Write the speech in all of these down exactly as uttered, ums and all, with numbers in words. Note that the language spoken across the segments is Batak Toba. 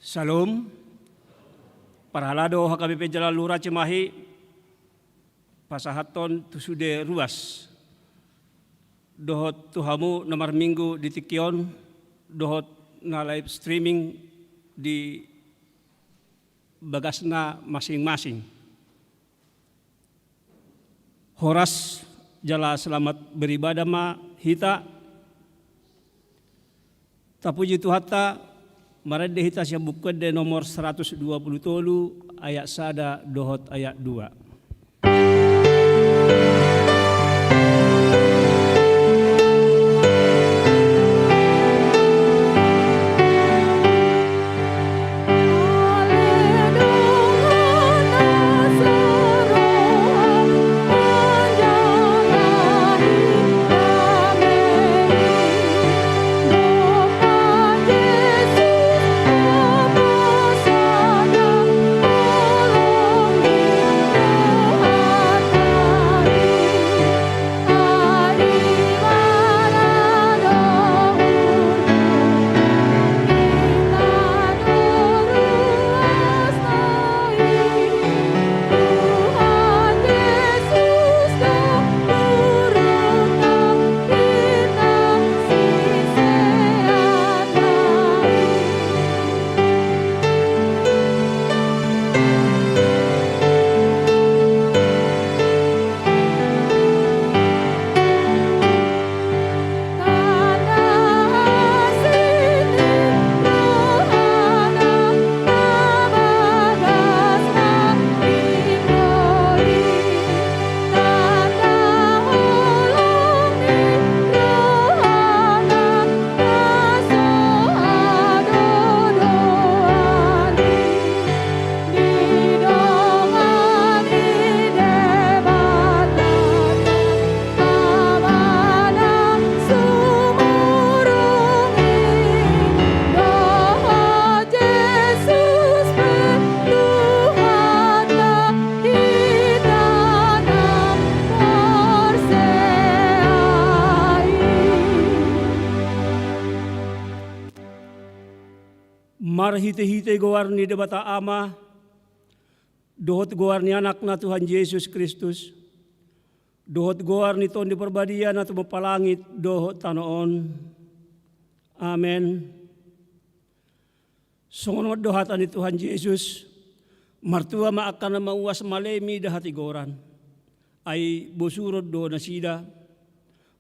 Syalom. Parhalado H K B P Jalalura, Cimahi, pasahathon tu sude ruas dohot tu hamu na marminggu di tingki on, dohot na live streaming di bagasna masing-masing. Horas jala selamat beribadah ma hita. Tapuji Tuhanta, marende hita sian Buku Ende nomor seratus dua puluh tolu, ayat sada dohot ayat dua. Marhitehite goar ni Debata Ama, dohot goar ni Anakna Tuhan Jesus Kristus, dohot goar ni Tondi Parbadia na tumompa langit dohot tano on. Amen. Songon on do hata ni Tuhan Jesus: Martua ma angka na mauas malemi da hatigoran, ai bosuron do nasida.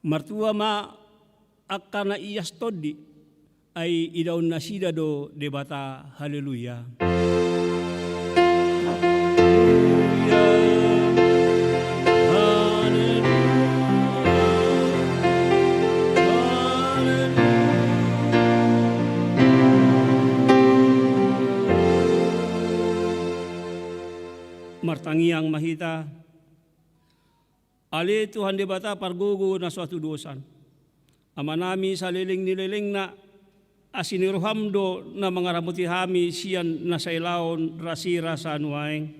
Martua ma angka na ias tondi, ai idaon nasida do Debata. Haleluya. Martangiang ma hita. Ale Tuhan Debata pargogo na so hatudosan, Amanami saleleng ni lelengna, asi ni roham do na mangaramoti hami sian na sai laon rasirasa nuaeng.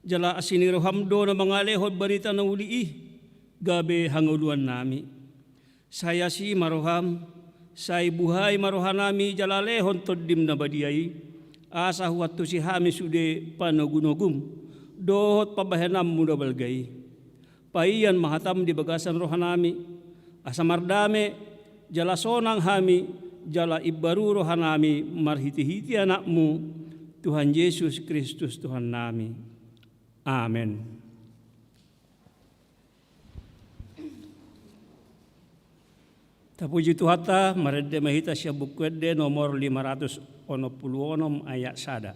Jala asi ni roham do na mangalehon barita na uli i gabe hangoluannami. Sai asi ma roham, sai buhai ma rohanami jala lehon Tondim na badia i, asa huantusi hami sude panogunogum dohot pambahenanmu na balga i. Paian ma hatam di bagasan rohanami, asa mardame jala sonang hami, jala imbaru rohanami marhitehite Anakmu, Tuhan Jesus Kristus Tuhannami. Amen. Tapuji Tuhanta, marende ma hita sian Buku Ende nomor lima ratus onom pulu onom ayat sada.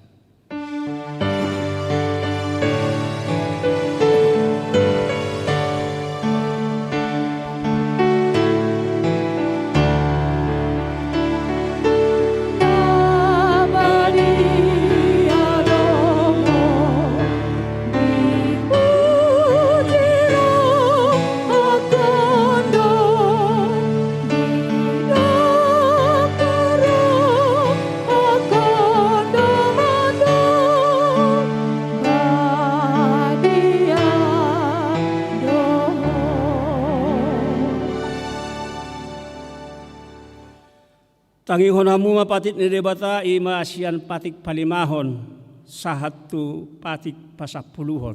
Tangihon hamu ma patik ni Debata, i ma sian patik palimahon sahat tu patik pasampuluhon.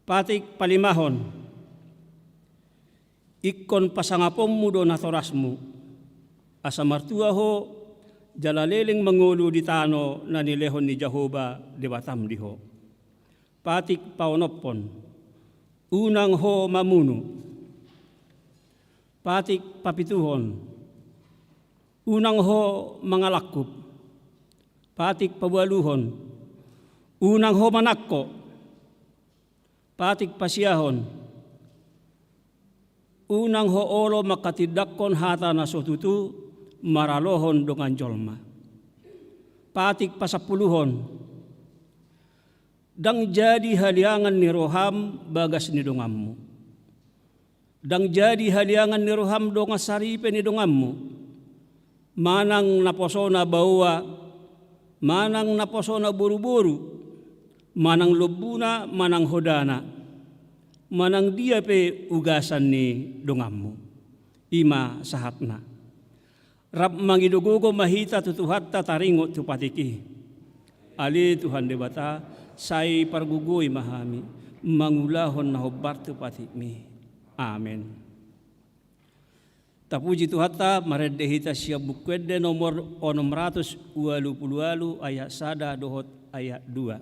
Patik palimahon. Ingkon pasangaponmu do natorasmu, asa martua ho jala leleng mangolu di tano na nilehon ni Jahowa Debatam di ho. Patik paonomhon. Unang ho mamunu. Patik papituhon. Unang ho mangalangkup. Patik paualuhon. Unang ho manangko. Patik pasiahon. Unang ho olo manghatindanghon hata na so tutu maralohon dongan jolma. Patik pasampuluhon. Ndang jadi haliangan ni roham bagas ni donganmu. Ndang jadi haliangan ni roham dongan saripe ni donganmu. Manang naposona baoa, manang naposona boruboru, manang lombuna, manang hodana, manang dia pe ugasan ni donganmu. I ma sahatna. Rap mangido gogo ma hita tu Tuhanta taringot tu patik i. Ale Tuhan Debata, sai pargogoi ma hami mangulahon na hombar tu patikmi. Amen. Tapuji Tuhanta, marende hita sian Buku Ende nomor onom ratus ualu pulu ualu, ayat sada dohot ayat dua.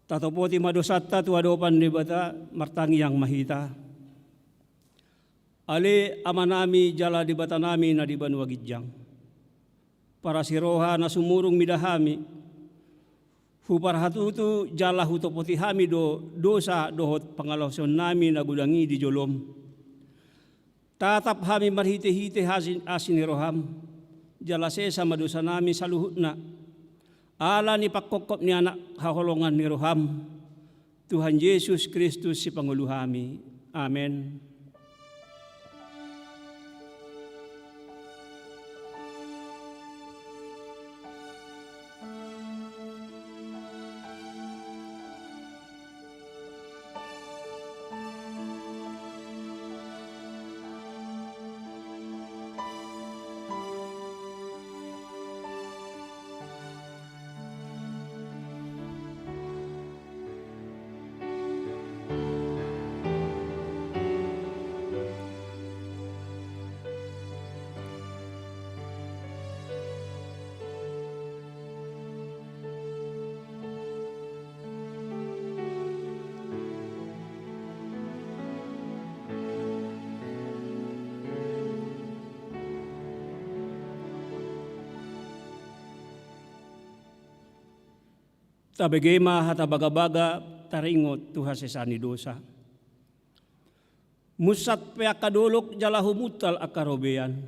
Tatopoti ma dosanta tu adopan Debata, martangiang ma hita. Ale Amanami jala Debatanami na di banua ginjang, parasi roha na sumurung mida hami, huparhatutu jala hutopoti hami do dosa dohot pangalaosionnami na godang i di jolom. Tatap hami marhitehite asi, asi ni roham, jala sesa ma dosanami saluhutna, ala ni pangkophop ni Anak haholongan ni roham, Tuhan Jesus Kristus Sipangolu hami. Amen. Tabege ma hata bagabaga taringot tu hasesaan ni dosa. Munsat pe angka dolok jala humuntal angka robean.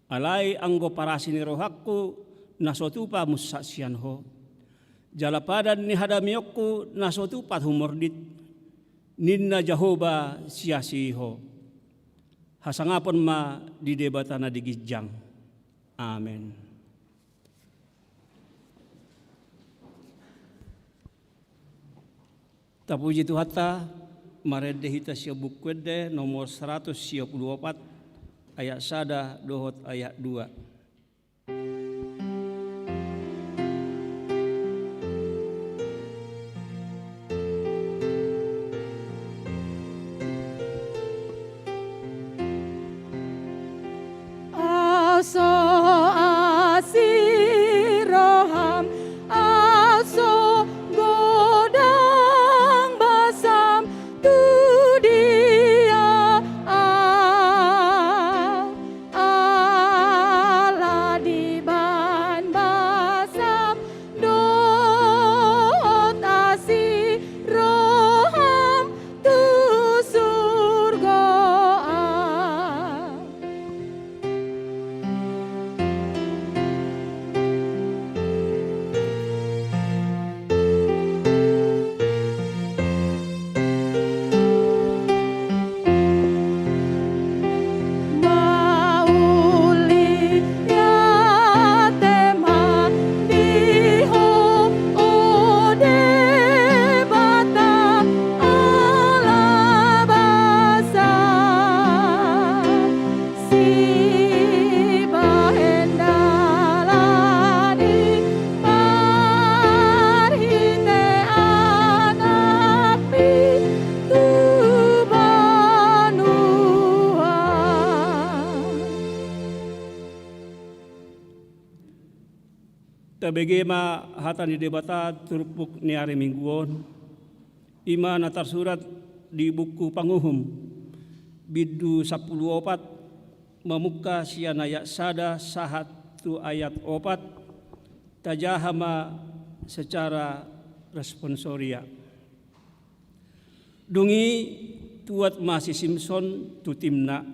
Alai anggo parasi ni rohangku na so tupa munsat sian Ho, jala padan ni hadameonku na so tupa humordit. Ninna Jahowa siasi ho. Hasangapon ma di Debata na di ginjang. Amen. Tapuji Tuhanta, marende hita sian Buku Ende nomor saratus sia pulu opat, ayat sada dohot ayat dua. Aso asi roham, aso godang basam tu dia au, ala dibahen basam dohot asi roham tu surgo au. Mauliate ma di Ho, o Debata, ala basa. Sibahen dalan i marhite Anakmi tu banua. Tabege ma hata ni Debata turpuk ni ari Minggu on. I ma na tarsurat di buku Panguhum, bindu sampulu opat, mamungka sian ayat sada sahat tu ayat opat. Tajaha ma secara responsoria. Dung i tuat ma si Simson tu Timna,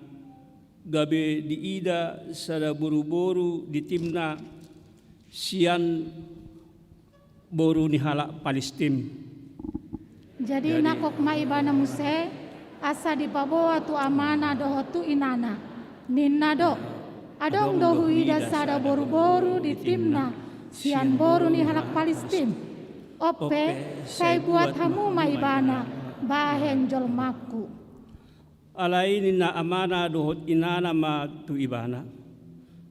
gabe diida sada boruboru di Timna sian boru ni halak Palistim. Jadi nangkok ma ibana muse, asa dipaboa tu amana dohot tu inana. Ninna do, adong do huida sada boruboru di Timna sian boru ni halak Palistim. On pe, sai buat hamu ma ibana bahen jolmangku. Alai ninna amana dohot inana ma tu ibana,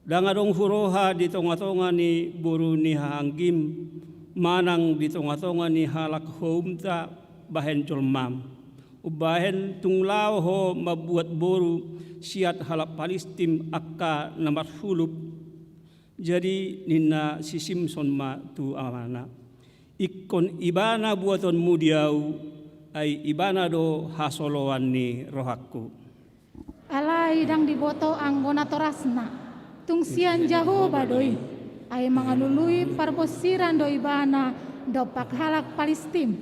ndang adong huroha di tongatonga ni boru ni hahaanggim manang di tongatonga ni halak houmta bahen jolmam, umbahen tung laho ho mambuat boru sian halak Palistim angka na marhulup. Jadi ninna si Simson ma tu amana, ingkon ibana buatonmu di ahu, ai ibana do hasoloan ni rohangku. Alai ndang diboto anggo natorasna, tung sian Jahowa do i, ai mangalului parbonsiran do ibana dompak halak Palistim,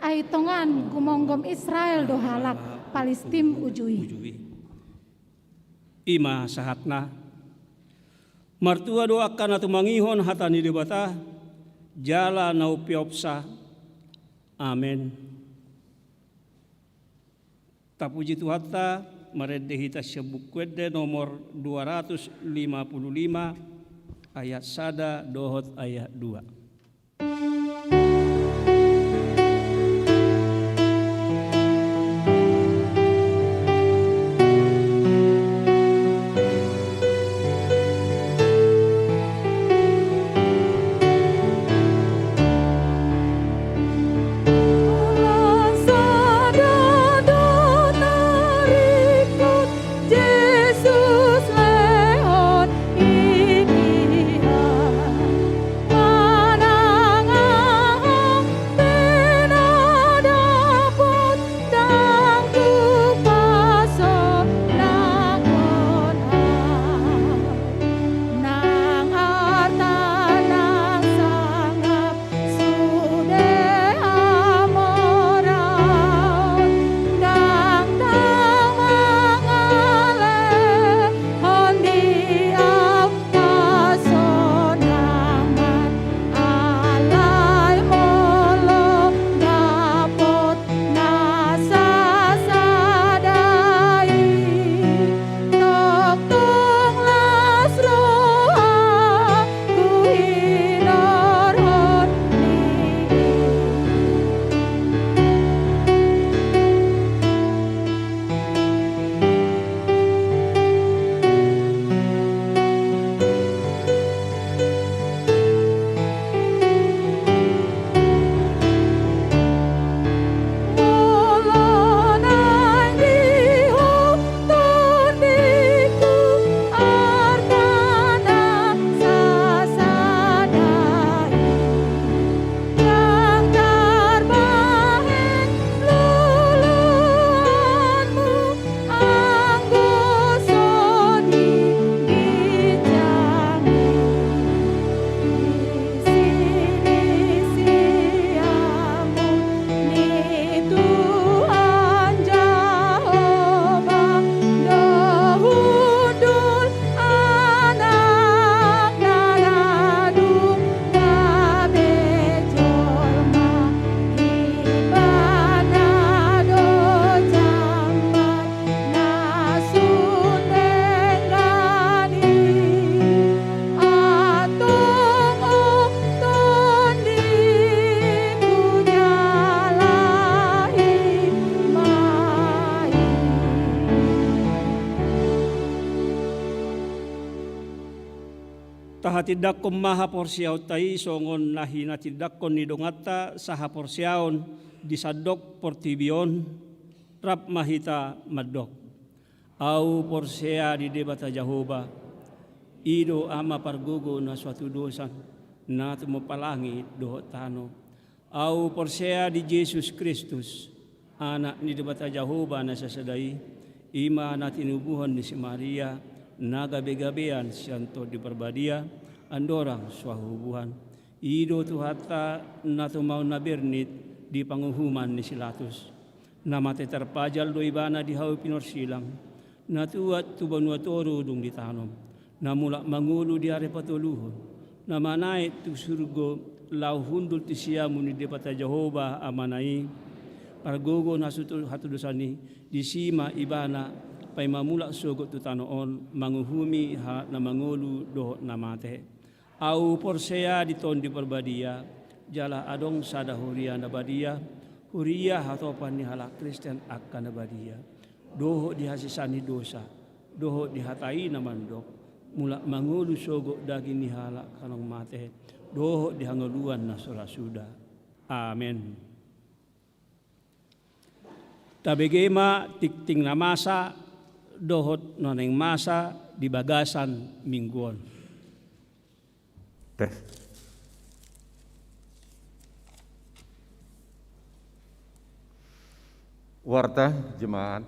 ai tongan gumomgom Israel do halak Palistim uju i. I ma sahatna. Martua do angka na tumangihon hata ni Debata, jala na umpeopsa. Amen. Tapuji Tuhanta, marende hita sian Buku Ende nomor dua ratus lima puluh lima, ayat sada dohot ayat dua. Ala sada do taringkot, Jesus lehon i di han. Tahatindangkon ma haporseaonta i songon na hinatindangkon ni donganta sahaporseaon di sandok portibi on, rap ma hita mandok: Ahu porsea di Debata Jahowa, i do Ama pargogo na so hatudosan, na tumompa langit dohot tano. Ahu porsea di Jesus Kristus, Anak ni Debata Jahowa na sasada i, i ma na tinubuhon ni si Maria, na gabegabean sian Tondi Parbadia, andorang so hahubuhan. I do Tuhanta na tumaon na bernit di panguhuman ni si Latus. Na mate tarpajal do Ibana di hau pinorsilang, na tuat tu banua toru dung ditanom, na mulak mangolu di ari patoluhon, na manaek tu surgo laho hundul tu siamun ni Debata Jahowa Amana i, pargogo na so hatudosan i, disi ma Ibana paima mulak sogot tu tano on manguhumi halak na mangolu dohot na mate. Ahu porsea di Tondi Parbadia, jala adong sada huria na badia, huria hatopan ni halak Kristen angka na badia, dohot di hasesaan ni dosa, dohot di hata i na mandok: Mulak mangolu sogot daging ni halak na naeng mate, dohot di hangoluan na so ra suda. Amen. Tabege ma tingting na masa dohot na naeng masa di bagasan minggu on. Tes. Warta jemaat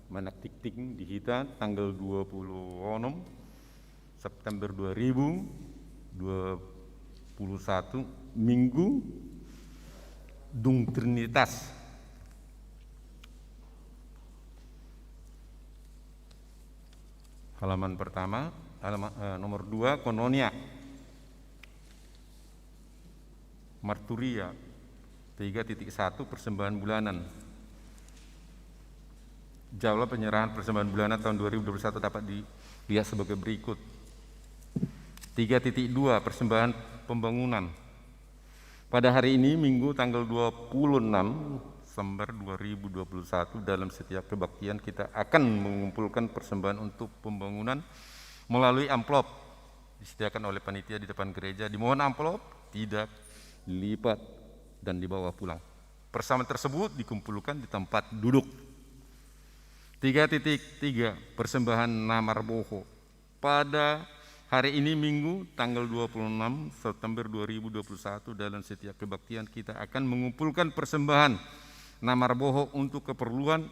manang tingting di hita tanggal dua puluh onom September dua ribu dua puluh satu, Minggu, dung Trinitas. Halaman pertama, halaman, eh, nomor dua, Koinonia. Marturia, tiga titik satu, persembahan bulanan. Jadwal penyerahan persembahan bulanan tahun dua ribu dua puluh satu dapat dilihat sebagai berikut. Tiga titik dua, persembahan pembangunan. Pada hari ini, Minggu, tanggal dua puluh enam September dua ribu dua puluh satu, dalam setiap kebaktian kita akan mengumpulkan persembahan untuk pembangunan melalui amplop. Disediakan oleh panitia di depan gereja. Dimohon amplop tidak dilipat dan dibawa pulang. Persembahan tersebut dikumpulkan di tempat duduk. Tiga titik tiga, persembahan na marboho. Pada hari ini, Minggu, tanggal dua puluh enam September dua ribu dua puluh satu, dalam setiap kebaktian kita akan mengumpulkan persembahan na marboho untuk keperluan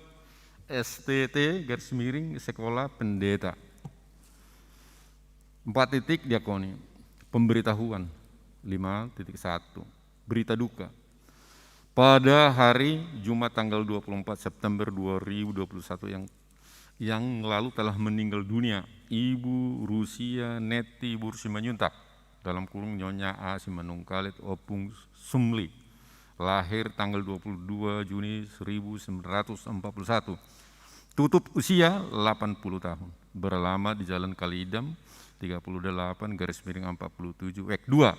S T T garis miring Sekolah Pendeta. Empat titik, diakoni. Pemberitahuan, lima titik satu. Berita duka. Pada hari Jumat tanggal dua puluh empat September dua ribu dua puluh satu yang, yang lalu telah meninggal dunia Ibu Rusia Neti boru Simanjuntak, dalam kurung Nyonya A Simanungkalit Ompung Sumli, lahir tanggal dua puluh dua Juni seribu sembilan ratus empat puluh satu. Tutup usia delapan puluh tahun. Beralamat di Jalan Kaliidam tiga puluh delapan garis miring empat puluh tujuh, wek dua.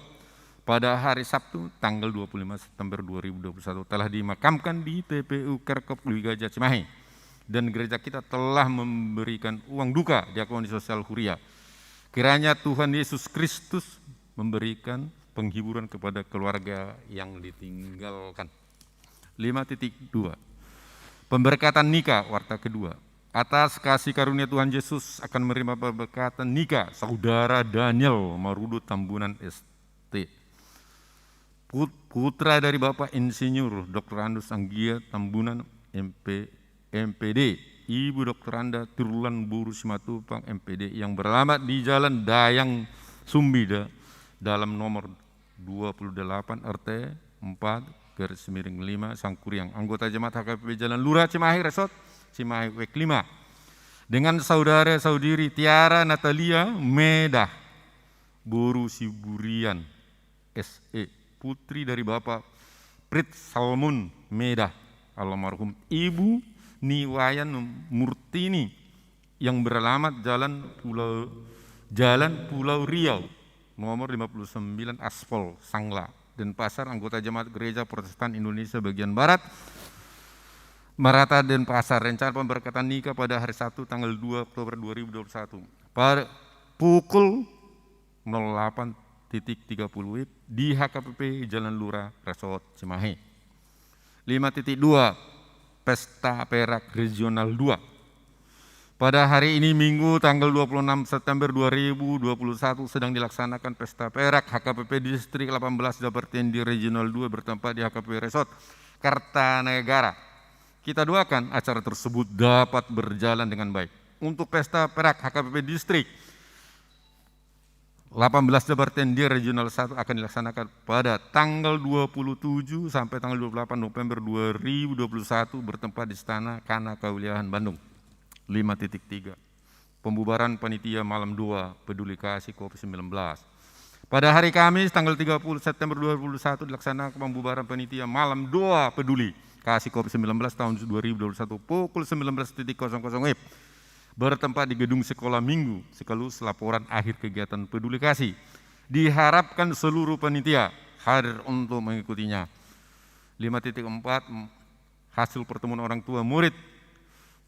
Pada hari Sabtu, tanggal dua puluh lima September dua ribu dua puluh satu, telah dimakamkan di T P U Kerkop Lui Gajah Cimahi. Dan gereja kita telah memberikan uang duka, diakoni sosial huria. Kiranya Tuhan Yesus Kristus memberikan penghiburan kepada keluarga yang ditinggalkan. Lima titik dua. Pemberkatan nikah, warta kedua. Atas kasih karunia Tuhan Yesus akan menerima pemberkatan nikah Saudara Daniel Marudu Tambunan S T. Put-, putra dari Bapak Insinyur Doktor Andus Anggia Tambunan M P, M P D, Ibu Doktor Anda Tirulan boru Simatupang M P D yang beralamat di Jalan Dayang Sumbida dalam nomor dua puluh delapan R T empat garis miring lima Sangkuriang, anggota jemaat H K P Jalan Lurah Cimahi Resort Cimahi, wek lima. Dengan saudara saudari Tiara Natalia Medah boru Siburian S E, putri dari Bapak Prit Salmun Medah, almarhum, Ibu ni Wayan Murtini, yang beralamat Jalan Pulau, Jalan Pulau Riau, nomor lima puluh sembilan Aspol, Sangla, Denpasar, anggota jemaat Gereja Protestan Indonesia bagian Barat, Merata, Denpasar. Rencana pemberkatan nikah pada hari Sabtu tanggal dua Oktober dua ribu dua puluh satu. Pada pukul nol delapan titik tiga puluh WIB di H K P P Jalan Lura, Resort Cimahi. Lima titik dua, Pesta Perak Regional dua. Pada hari ini, Minggu, tanggal dua puluh enam September dua ribu dua puluh satu, sedang dilaksanakan Pesta Perak H K P P Distrik delapan belas Jabar Tendi Regional dua bertempat di H K P P Resort Kartanegara. Kita doakan acara tersebut dapat berjalan dengan baik. Untuk Pesta Perak H K P P Distrik delapan belas Jabar Tendi Regional satu akan dilaksanakan pada tanggal dua puluh tujuh sampai tanggal dua puluh delapan November dua ribu dua puluh satu, bertempat di Istana Kana Kewilayahan Bandung. Lima titik tiga, pembubaran panitia malam doa peduli kasih covid sembilan belas. Pada hari Kamis, tanggal tiga puluh September dua ribu dua puluh satu, dilaksanakan pembubaran panitia malam doa peduli kasih covid sembilan belas tahun dua ribu dua puluh satu pukul sembilan belas titik kosong kosong WIB, bertempat di Gedung Sekolah Minggu, sekaligus laporan akhir kegiatan peduli kasih. Diharapkan seluruh panitia hadir untuk mengikutinya. Lima titik empat, hasil pertemuan orang tua murid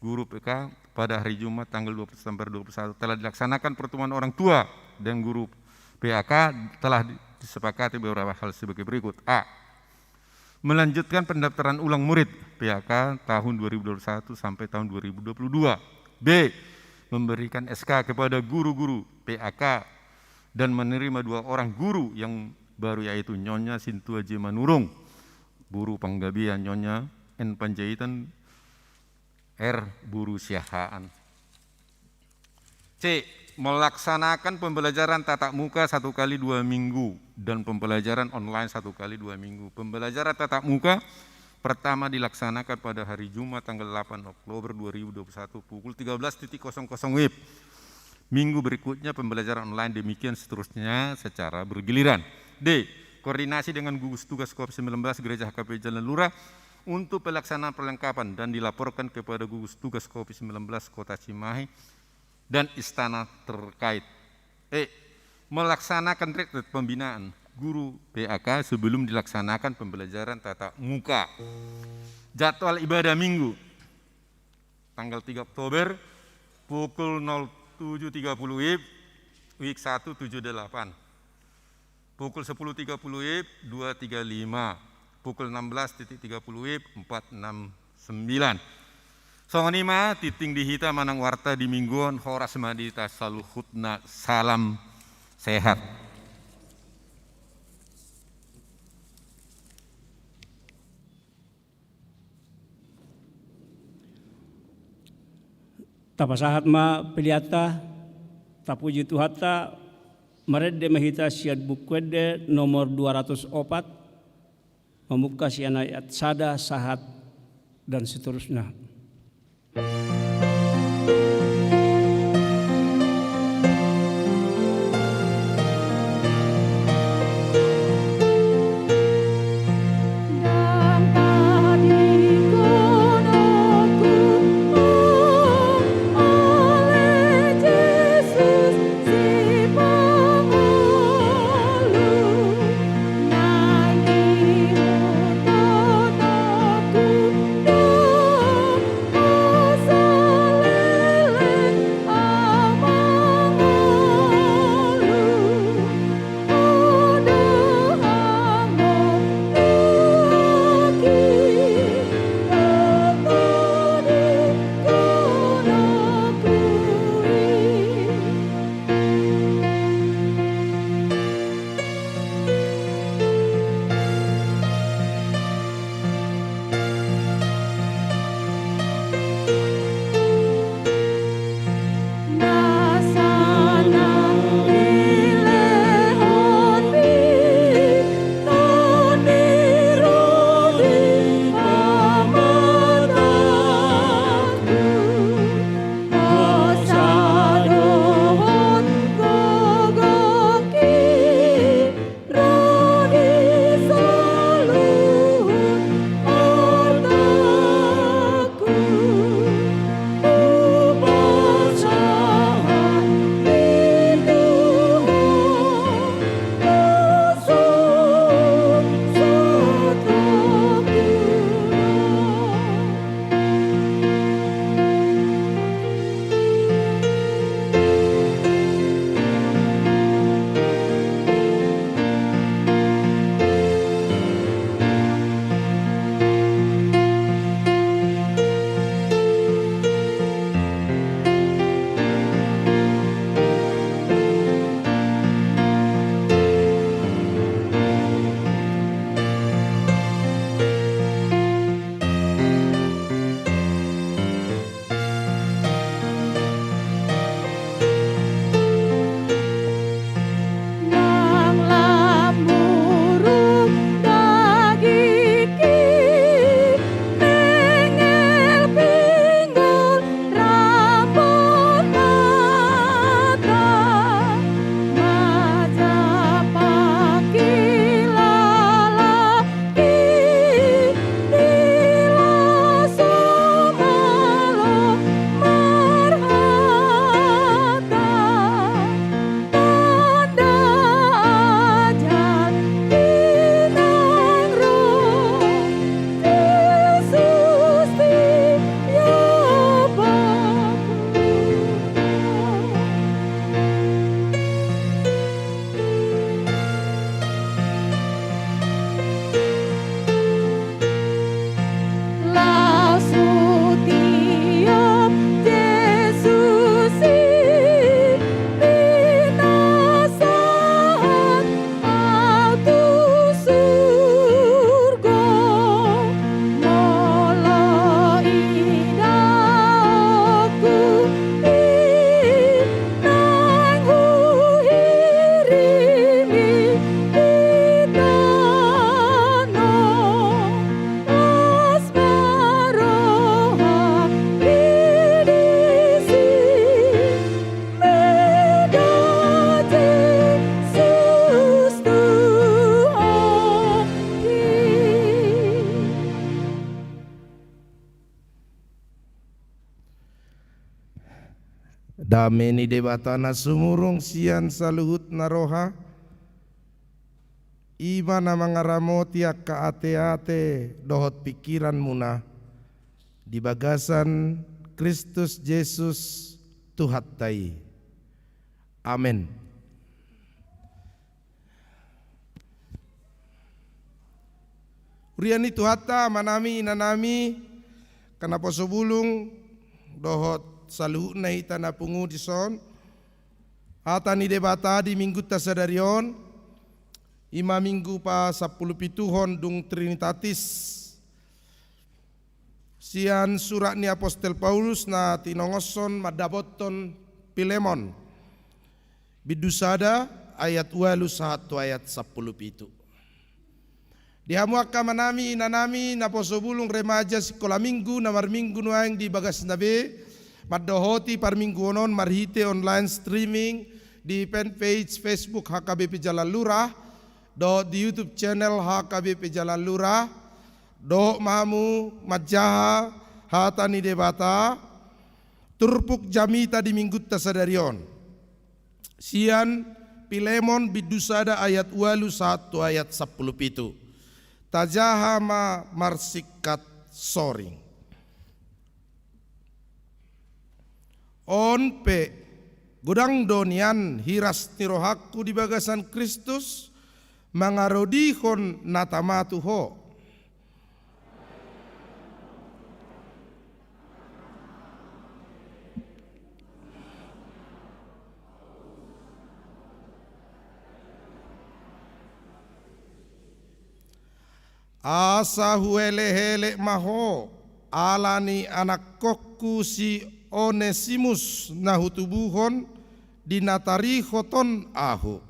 guru P K pada hari Jumat, tanggal dua puluh September dua puluh satu, telah dilaksanakan pertemuan orang tua dan guru P A K. Telah di-, disepakati beberapa hal sebagai berikut. A. Melanjutkan pendaftaran ulang murid P A K tahun dua ribu dua puluh satu sampai tahun dua ribu dua puluh dua. B. Memberikan S K kepada guru-guru P A K dan menerima dua orang guru yang baru, yaitu Nyonya Sintua J Manurung, guru Panggabean, Nyonya N Panjaitan, R, guru Siahaan. C. Melaksanakan pembelajaran tatap muka satu kali dua minggu dan pembelajaran online satu kali dua minggu. Pembelajaran tatap muka pertama dilaksanakan pada hari Jumat, tanggal delapan Oktober dua ribu dua puluh satu, pukul tiga belas titik kosong kosong WIB. Minggu berikutnya pembelajaran online, demikian seterusnya secara bergiliran. D. Koordinasi dengan gugus tugas covid sembilan belas Gereja H K P Jalan Lura untuk pelaksanaan perlengkapan dan dilaporkan kepada gugus tugas covid sembilan belas Kota Cimahi dan istana terkait. E. Melaksanakan retret pembinaan guru P A K sebelum dilaksanakan pembelajaran tatap muka. Jadwal ibadah Minggu, tanggal tiga Oktober, pukul nol tujuh tiga puluh WIB, WIB satu tujuh delapan. Pukul sepuluh tiga puluh WIB, dua tiga lima. Pukul enam belas titik tiga puluh WIB, empat enam sembilan. Songon i ma tintin di hita manang warta di Minggu on. Horas ma di hita saluhutna. Salam sehat. Tapasahat ma peleanta, tapuji Tuhanta, marende ma hita sian Buku Ende nomor dua ratus opat, mamungka sian ayat sada sahat dan seterusnya. Dame ni Debata na sumurung sian saluhutna roha, i ma na mangaramoti angka ateate dohot pingkiranmuna di bagasan Kristus Jesus Tuhanta i. Amen. Huria ni Tuhanta, amanami, inanami, angka naposo bulung, dohot saluhutna hita na pungu dison, hata ni Debata di minggunta sadari on, i ma minggu pasampulupituhon dung Trinitatis, sian surat ni apostel Paulus na tinongoshon mandapothon Pilemon, bindu sada ayat ualu sahat tu ayat sampulupitu. Di hamu angka amanami, inanami, naposo bulung, remaja, sikola minggu na marminggu nuaeng di bagasna be, mandohoti parmingguon on marhite online streaming di fanpage Facebook H K B P Jalan Lurah, dohot di YouTube channel H K B P Jalan Lurah, dohot ma hamu manjaha hata ni Debata, turpuk jamita di minggunta sadari on, sian Pilemon bindu sada ayat ualu sahat tu ayat sampulupitu. Tajaha ma marsingkat soring. On pe, godang do nian hiras ni rohangku di bagasan Kristus, mangarodihon na tama tu ho. Asa huelekelek ma ho, ala ni anakkonku si Onesimus na hutubuhon di na tarihot on ahu.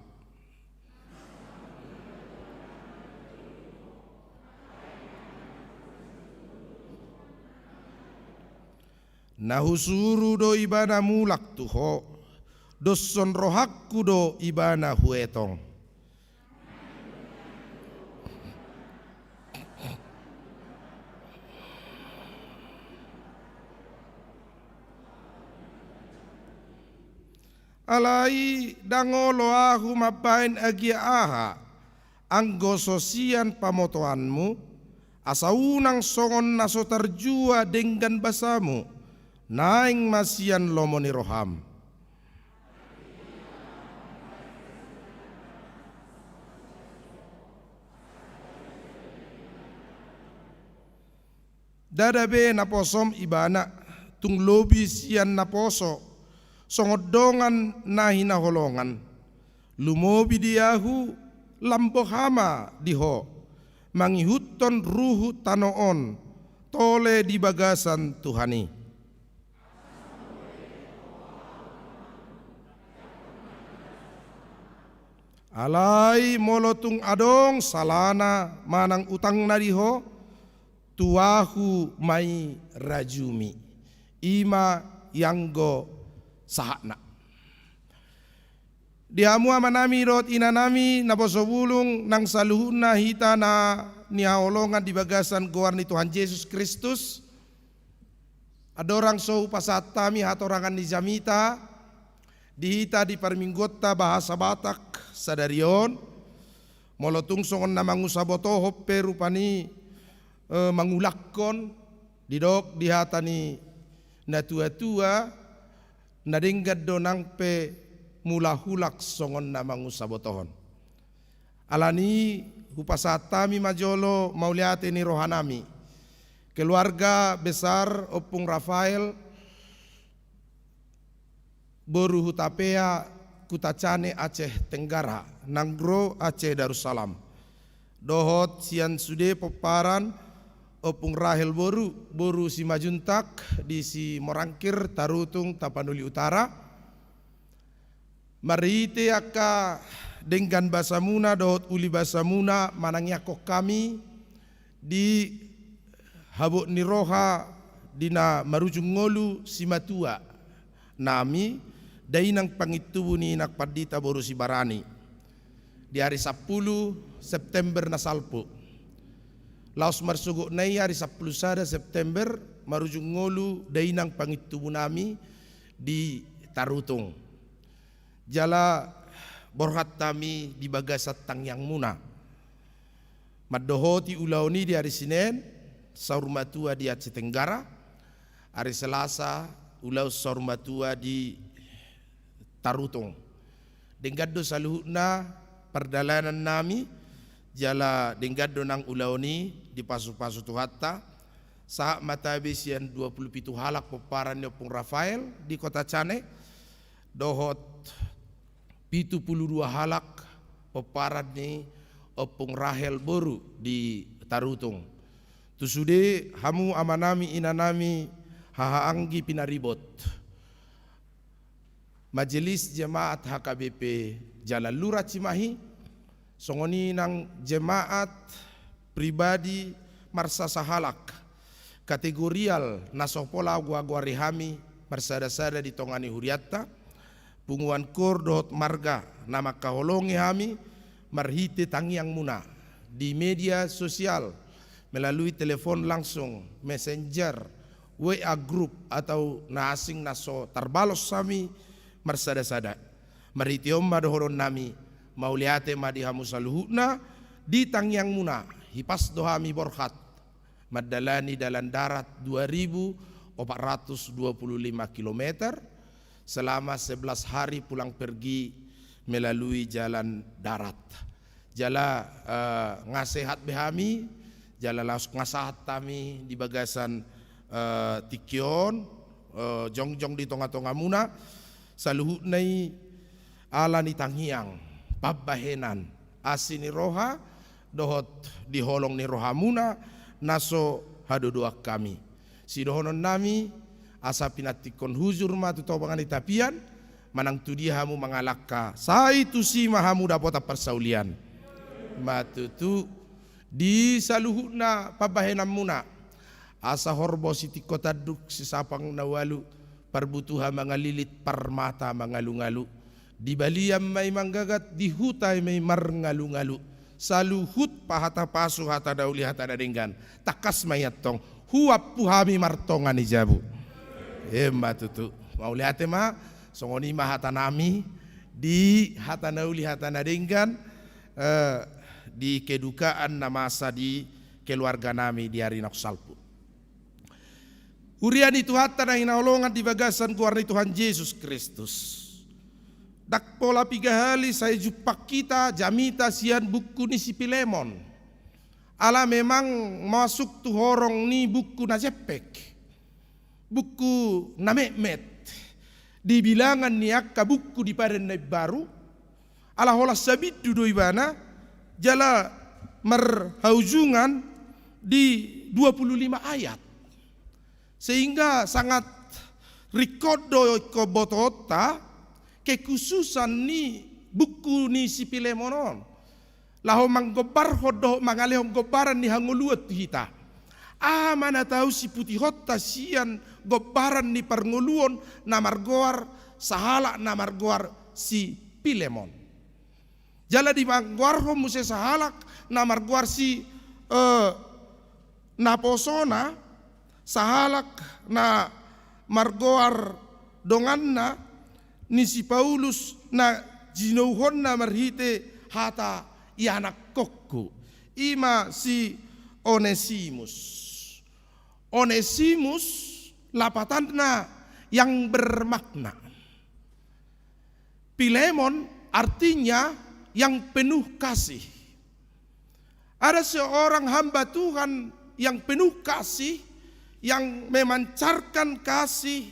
Na husuru do ibana mulak tu ho, doshon rohangku do ibana huetong. Alai ndang olo ahu mambahen agia aha, anggo so sian pamotoanmu, asa unang songon na so tarjua denggan basamu, naeng ma sian lomo ni roham. Ndada be naposom ibana, tung lobi sian naposo, songon dongan na hinaholongan. Lumobi di ahu, lam boha ma di ho, mangihuthon ruhut tano on, tole di bagasan Tuhan i. Alai molo tung adong salana manang utangna di ho, tu ahu ma i rajumi. I ma ianggo sahatna. Di hamu amanami dohot inanami, naposo bulung, nang saluhutna hita na nihaholongan di bagasan goar ni Tuhan Jesus Kristus, andorang so hupasahat hami hatorangan ni jamita, di hita di parmingguonta bahasa Batak sadari on, molo tung songon na mangusabotohon pe rupani, eh, mangulakhon, didok di hata ni natuatua, na denggan do nang pe mulahulak songon na mangusabotohon. Alani hupasahat hami ma jolo mauliate ni rohanami. Keluarga besar Ompung Rafael, boru Hutapea, Kutacane, Aceh Tenggara, nang ro Aceh Darussalam. Dohot sian sude pomparan, Ompung Rahel boru, boru Simanjuntak di Simorangkir, Tarutung, Tapanuli Utara. Marhite angka denggan basamuna dohot uli basamuna manangiangkon hami di habot ni roha di na marujung ngolu simatua nami, dainang pangintubu ni inang pandita boru Sibarani, di ari sampulu September na salpu. Laos marsogotna i ari sampulu sada September, marujung ngolu dainang pangintubu nami di Tarutung. Jala borhat hami di bagasan tangiangmuna. Mandohoti ulaon i di ari Sinen, saur matua di Aceh Tenggara, ari Selasa, ulaon saur matua di Tarutung. Denggan do saluhutna pardalanan nami, jala denggan do nang ulaon i dipasupasu Tuhanta, sahat ma tabe sian dua pulu pitu halak pomparan ni Ompung Rafael di Kota Cane, dohot pitu pulu dua halak pomparan ni Ompung Rahel boru di Tarutung. Tu sude hamu amanami inanami hahaanggi pinaribot. Majelis Jemaat H K B P Jalan Lurah Cimahi, songon i nang jemaat pribadi marsasahalak, kategorial na so pola goargoari hami marsadasada di tonga ni hurianta, punguan kor dohot marga na mangkaholongi hami marhite tangiangmuna di media sosial, melalui telepon langsung, messenger, W A grup atau na asing na so tarbalos hami marsadasada. Marhite on ma dohonon nami, mauliate ma di hamu saluhutna di tangiangmuna, hipas do hami borhat mandalani dalan darat dua ribu opat ratus dua pulu lima kilometer selama sebelas hari pulang pergi melalui jalan darat. Jala, eh, nga sehat be hami, jala laos nga sahat hami di bagasan, eh, tingki on, eh, jongjong di tongatongamuna, saluhutna i ala ni tangiang, pambahenan, asi ni roha, dohot di holong ni rohamuna, na so hadodoan hami. Sidohonon nami, asa pinantikhon hujur ma tu tonga ni tapian, manang tu dia hamu mangalangka, sai tusi ma hamu dapotan parsaulian. Ma tutu, di saluhutna pambahenanmuna, asa horbo sitingko tanduk, sisapang na ualu, parbutuha mangalilit, parmata mangalungalu. Di balian ma i manggagat, di huta ma i marngalungalu. Saluhut pahata pasu, hata na uli, hata na denggan. Tangkas ma i antong, huampu hami martonga ni jabu. Emma tutu. Mauliate ma, songon i ma hata nami, di hata na uli, hata na denggan, eh, di kedukaan na masa di keluarga nami di ari naung salpu. Huria ni Tuhanta na hinaholongan di bagasan goar ni Tuhan Jesus Kristus. Ndang pola piga hali sai jumpang hita jamita sian buku ni si Pilemon. Ala memang masuk tu horong ni buku na jempek. Buku na metmet. Di bilangan ni angka buku di Padan na Imbaru, ala holan sabindu do ibana, jala marhaujungan di dua pulu lima ayat. Sehingga sangat ringkot do ingkon botoonta kekhususan ni buku ni si Pilemon on. Laho manggombarhon dohot mangalehon gombaran ni hangoluan tu hita. Aha ma na tau siputihonta sian gombaran ni parngoluon na margoar, sahalak na margoar si Pilemon. Jala dimanggoarhon muse sahalak na margoar si, eh, naposona, sahalak na margoar donganna ni si Paulus na jinouhonna marhite hata ianakhonku. I ma si Onesimus. Onesimus lapatanna yang bermakna. Pilemon artinya yang penuh kasih. Ada seorang hamba Tuhan yang penuh kasih, yang memancarkan kasih,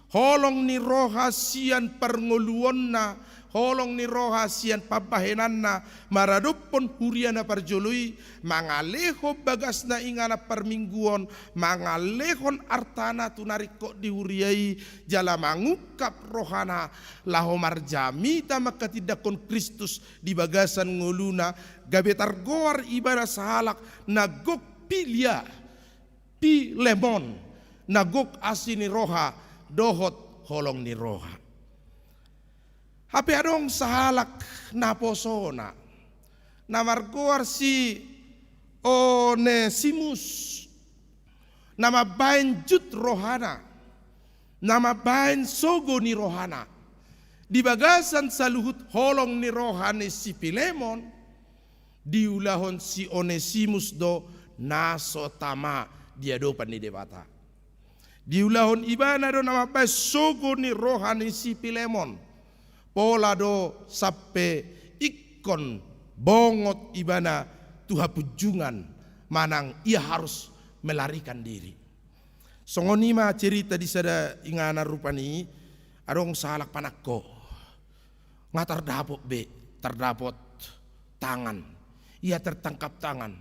holong ni roha sian parngoluonna, holong ni roha sian pambahenanna, maradophon huria na parjolo i, mangalehon bagasna inganan parmingguon, mangalehon artana tu na ringkot di huria i, jala mangungkap rohana, laho marjamita manghatindanghon Kristus di bagasan ngoluna, gabe targoar ibana sahalak na gok pilia, Pilemon, na gok asi ni roha, dohot holong ni roha. Hape adong sahalak naposona, na margoar si Onesimus, na mambaen jut rohana, na mambahen sogo ni rohana. Di bagasan saluhut holong ni roha ni si Pilemon, diulahon si Onesimus do na so tama di adopan ni Debata. Diulahon ibana do na mambahen sogo ni roha ni si Pilemon. Pola do sampe ingkon bongot ibana tu hapunjungan manang ia harus melarikan diri. Songon i ma cerita di sada inganan rupani, adong sahalak panangko. Nga tardapot be, tardapot tangan. Ia tertangkap tangan.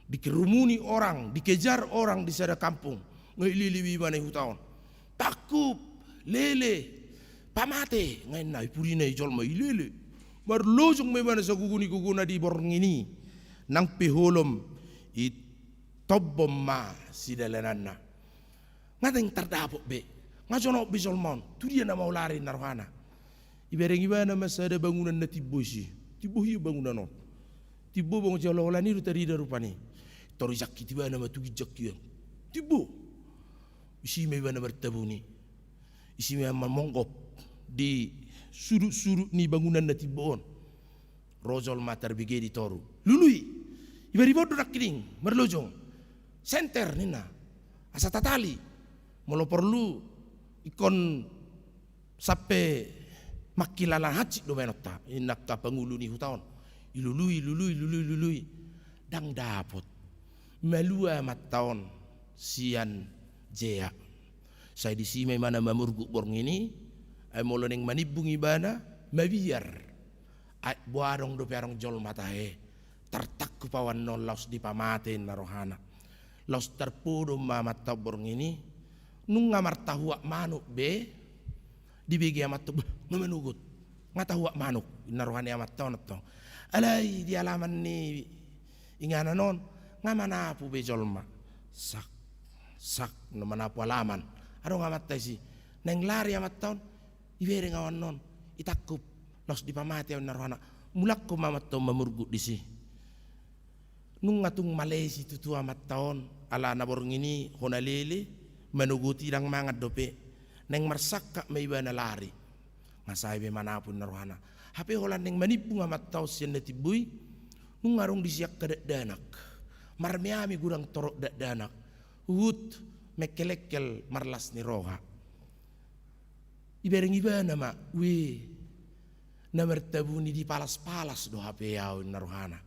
Dikerumuni orang, dikejar orang di sada kampung. Nga ilele be ibana i huta on. Tangkup, lele, pamate. Nga inna i pudina i jolma i lele. Marlojong ma ibana sagugu ni gogona di borngin i. Nang pe holom i tombon ma sidalananna. Nga dang tardapot be. Nga jonok be jolma on. Tu dia na mau lari inna rohana. Ibereng ibana ma sada bangunan na timbo isi. Timbo hia bangunan on. Timbo bangun jalo holan i do tarida rupani. Toru i jangkit ibana ma tu ginjang hian. Timbo. Isi ma ibana martabuni. Isi ma mamonggop di sudut-sudut ni bangunan na timbo on. Ro jolma tarbege di toru. Lului. Iba ribot do nangkining marlojong. Senter ninna. Asa tatali. Molo porlu ingkon sampe mangkilala hansit do baenonta. Inna angka pangulu ni huta on. Ilului, lului, lului, lului. Dang dapot. Malua amanta on sian jea. Sai disi ma ibana mamurgut borngin i. Ai molo naeng manimbung ibana mabiar. Ai boha adong dope adong jolma tahe. Tartangkup au annon laos dipamate inna rohana. Laos tarpodom ma amanta on borngin i. Nunga martahuak manuk be. Dibege amanta on, bah, nga manogot. Nga tahuak manuk inna roha ni amanta on antong. Alai di alaman ni inganan on nga manapu be jolma. Sak, sak, na manapu alaman. Adong amanta isi. Naeng lari amanta on. Ibereng au annon, itangkup, laos dipamate au inna rohana. Mulak ma amanta on mamurgut disi. Nunga tung male situtu amanta on, ala na borngin i hona lele, manogoti dang mangan dope. Naeng marsangkap ma ibana lari. Nga sae be manapu inna rohana. Hape holan naeng manimbung amanta on sian na timbo i, nunga adong disi angka dakdanak. Marmeami godang torop dakdanak. Huhut mengkelengkel marlas ni roha. Ibereng ibana ma, ue, na martabuni di palas-palas do hape au inna rohana.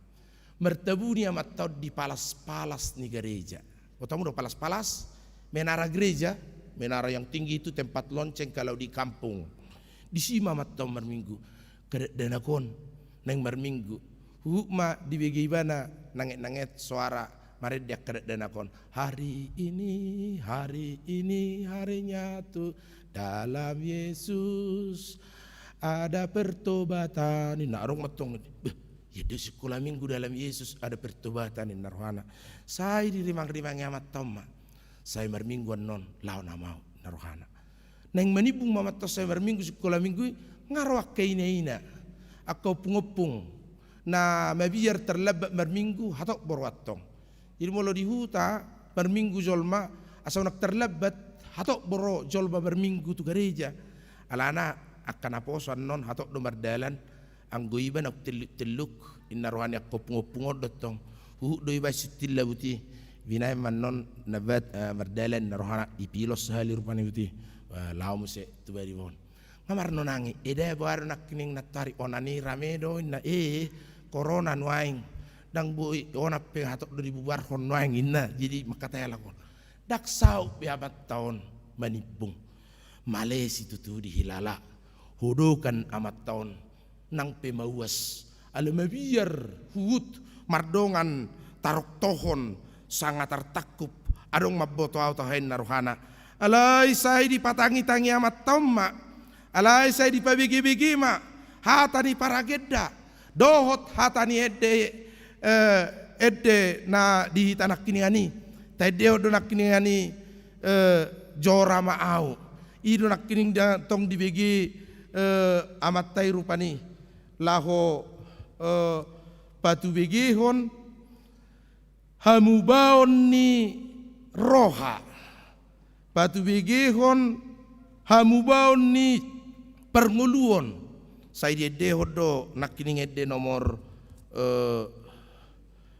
Martabuni amanta on di palas-palas ni gareja. Botomu do palas-palas, menara gereja, menara yang tinggi itu tempat lonceng kalau di kampung. Disi ma amanta on marminggu. Angka dakdanak on naeng marminggu. Huhut ma dibege ibana nanget-nanget soara marende angka dakdanak on. Hari ini, hari ini harinya tu dalam Yesus ada pertobatan. Inna adong ma antong. Beh, ia do sikola minggu dalam Yesus ada pertobatan inna rohana. Sai dirimang-rimangi amanta on ma. Sai marminggu annon laho nama au inna rohana. Naeng manimbung ma amanta on sai marminggu sikola minggu i, nga ro angka ina-ina, angka ompung-ompung na mabiar tarlambat marminggu hatop do ro antong. Jadi molo di huta marminggu jolma, asa unang tarlambat, hatop do ro jolma marminggu tu gareja. Alana angka naposo annon hatop do mardalan. Anggo iba naung telluk-telluk, inna roha ni angka ompung-ompung on do antong. Huhut do iba sintin labut i. Binaen ma annon na bat, eh, mardalan inna rohana, dipilos sahali rupani buti. Wah, laho muse tu bariba on. Nga marnonangi, eda boha do nangkining nantoari, onan i rame do inna, eh, korona nuaeng. Dang boi, onan pe hatop do dibubarhon nuaeng inna, jadi mangkatai halak on. Dang saut be amanta on manimbung. Male situtu dihilala. Hodokan amanta on nang pe mauas. Ala mabiar huhut mardongan taroktohon sanga tartangkup adong mamboto au tahe inna rohana. Alai sai dipatangi-tangi amanta on ma. Alai sai dipabege-bege ma hata ni paragenda dohot hata ni ende, eh, ende na di hita nangkiningan i. Taendehon do nangkiningan i, eh, jora ma au. I do nangkining da-, tong dibege, eh, amanta i rupani laho, eh, patubegehon hamubaon ni roha, patubegehon hamubaon ni parngoluon. Sai diendehon do nangkining ende nomor, eh,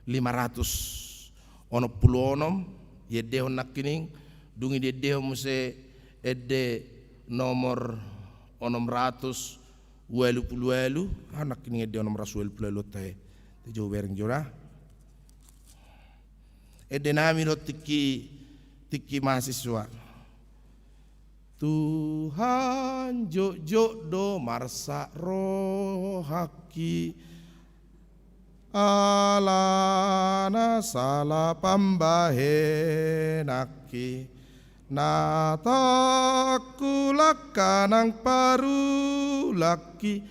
lima ratus onom pulu onom, diendehon nangkining, dung i diendehon muse ende nomor onom ratus ualu pulu ualu, ah, nangkining ende onom ratus ualu pulu ualu on tahe. Te jo bereng jo da. Ende nami do tingki, tingki mahasiswa. Tuhan, jotjot do marsak rohangki, alana sala pambahenanki, na tangkulang nang parulangki,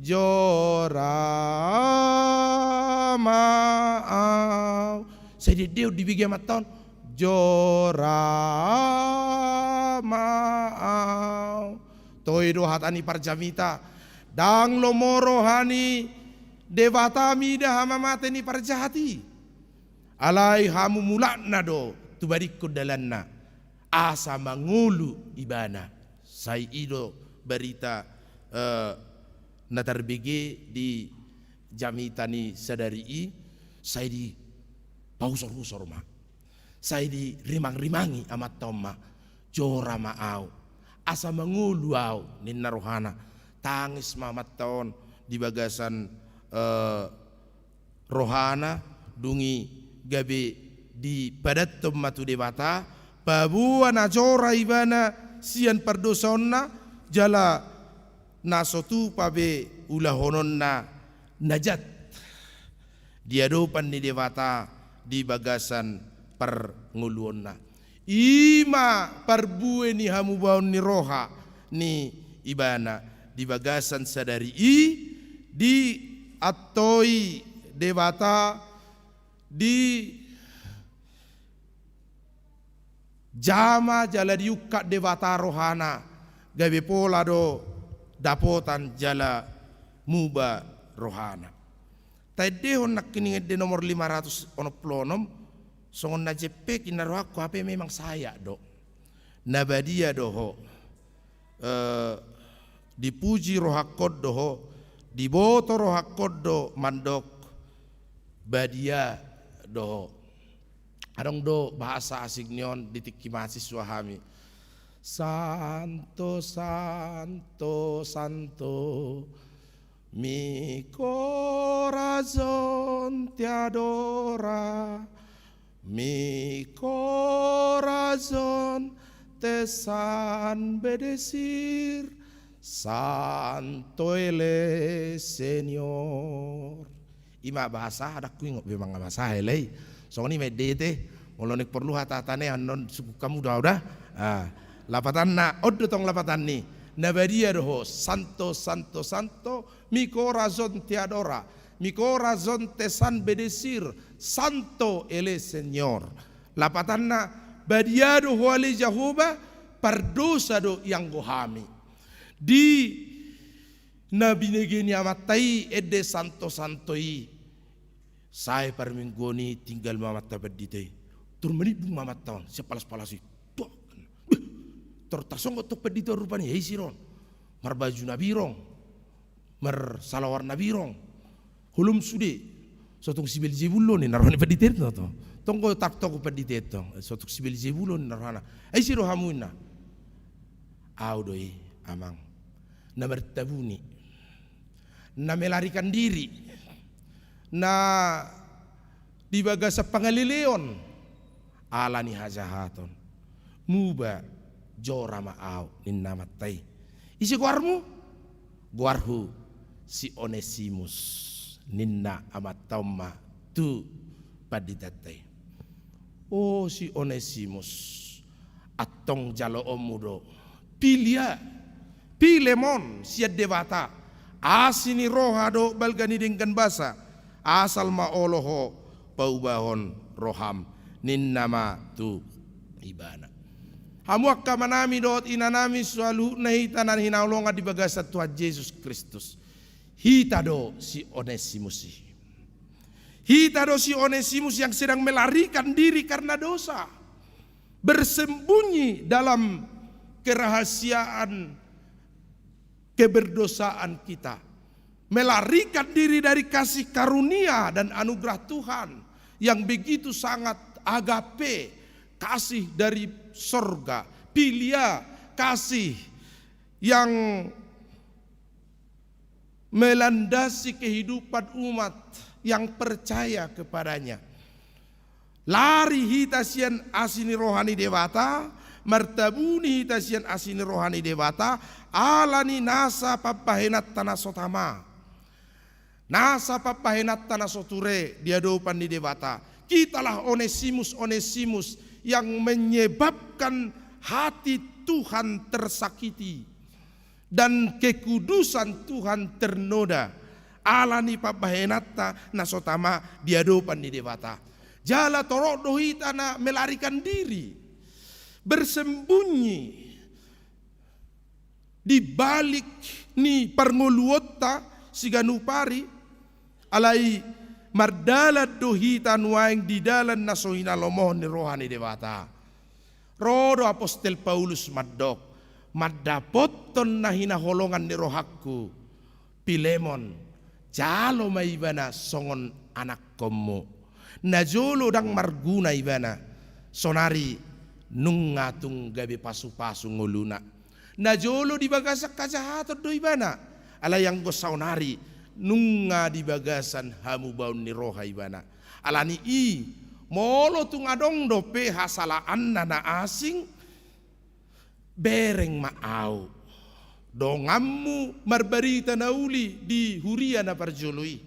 jora ma au. Sai diendehon dibege amanta on, jora ma au. Toe do hata ni parjamita, ndang lomo roha ni Debata mida hamamate ni parjahat i. Alai hamu mulakna do tu badingkon dalanna, asa mangolu ibana. Sai i do barita, eh, na tarbege di jamita ni sadari i. Sai dipausor-usor ma, sai dirimang-rimangi amanta on ma, jora ma au, asa mangolu au, ninna rohana. Tangis ma amanta on di bagasan, eh, rohana, dung i gabe dipadathon ma tu Debata, paboa na jora ibana sian pardosaonna, jala na so tupa be ulahononna na jat di adopan ni Debata di bagasan parngoluonna. I ma parbue ni hamubaon ni roha ni ibana di bagasan sadari i, diantoi Debata, dijama jala diungkap Debata rohana, gabe pola do dapotan jala muba rohana. Taendehon nangkining ende nomor lima ratus onom pulu onom, songon na jempek inna rohangku, hape memang sayak do. Na badia do ho, eh, dipuji rohangkon do ho, diboto rohangkon do mandok, badia do ho. Adong do bahasa asing ni on di tingki mahasiswa hami. Santo, santo, santo, mi corazón te adora, mi corazón te ensalza, santo eres Señor. I ma bahasa, ndang huingot be manang bahasa hela i. Songon i ma ende te, molo naeng porlu hata-hata ni annon sungkun hamu do au da. Ah, lapatanna, on do tong lapatan ni. Na badia do ho, santo, santo, santo, mi corazón te adora, mi corazón te ensalza, santo eres Señor. Lapatanna, badia do ho ale Jahowa, pardosa do ianggo hami. Di na binege ni amanta i ende santo-santo i, sae parmingguon i tinggal ma amanta pandita i. Tor manimbung ma amanta on sian palas-palas i. Tuak. Beh, tor tarsonggot tong pandita on rupani, ai ise do on? Marbaju na birong, marsalawar na birong. Holom sude, so tung si Belzebul do on ninna roha ni pandita i tong. Tong do tartogu pandita i tong, so tung si Belzebul do on ninna rohana. Ai ise do hamu inna? Au do i, amang, na martabuni, na melarikan diri, na di bagasan pangaleleon ala ni hajahaton. Muba, jora ma au, ninna amanta i. Ise goarmu? Goarhu si Onesimus, ninna amanta on ma tu panditanta i. O si Onesimus, antong jaloonmu do, pilia, Filemon sian Debata, asi ni roha dohot balga ni denggan basa, asal ma olo ho paubahon roham, ninna ma tu ibana. Hamu angka amanami dohot inanami, saluhutna hita na hinaholongan di bagasan Tuhan Jesus Kristus, hita do si Onesimus i. Hita do si Onesimus yang sedang melarikan diri karena dosa, bersembunyi dalam kerahasiaan keberdosaan kita, melarikan diri dari kasih karunia dan anugerah Tuhan yang begitu sangat, agape, kasih dari sorga, philia, kasih yang melandasi kehidupan umat yang percaya kepada-Nya. Lari hita sian asi ni roha ni Debata, martabuni hita sian asi ni roha ni Debata, ala ni nasa pambahenanta na so tama, nasa pambahenanta na so ture di adopan ni Debata. Kitalah Onesimus, Onesimus yang menyebabkan hati Tuhan tersakiti dan kekudusan Tuhan ternoda ala ni pambahenanta na so tama di adopan ni Debata. Jala torop do hita na melarikan diri, bersembunyi di balik ni parngoluonta siganup ari, alai mardalan do hita nuaeng di dalan na so hinalomohon ni roha ni Debata. Ro do apostel Paulus mandok, mandapothon na hinaholongan ni rohangku, Pilemon, jalo ma ibana songon anakkonmu. Najolo ndang marguna ibana, sonari nunga tung gabe pasupasu ngoluna. Najolo di bagasan hajahaton do ibana, alai anggo saonari nunga di bagasan hamubaon ni roha ibana. Ala ni i, molo tung adong dope hasalaanna na asing, bereng ma ahu, donganmu marbarita na uli di huria na parjolo i,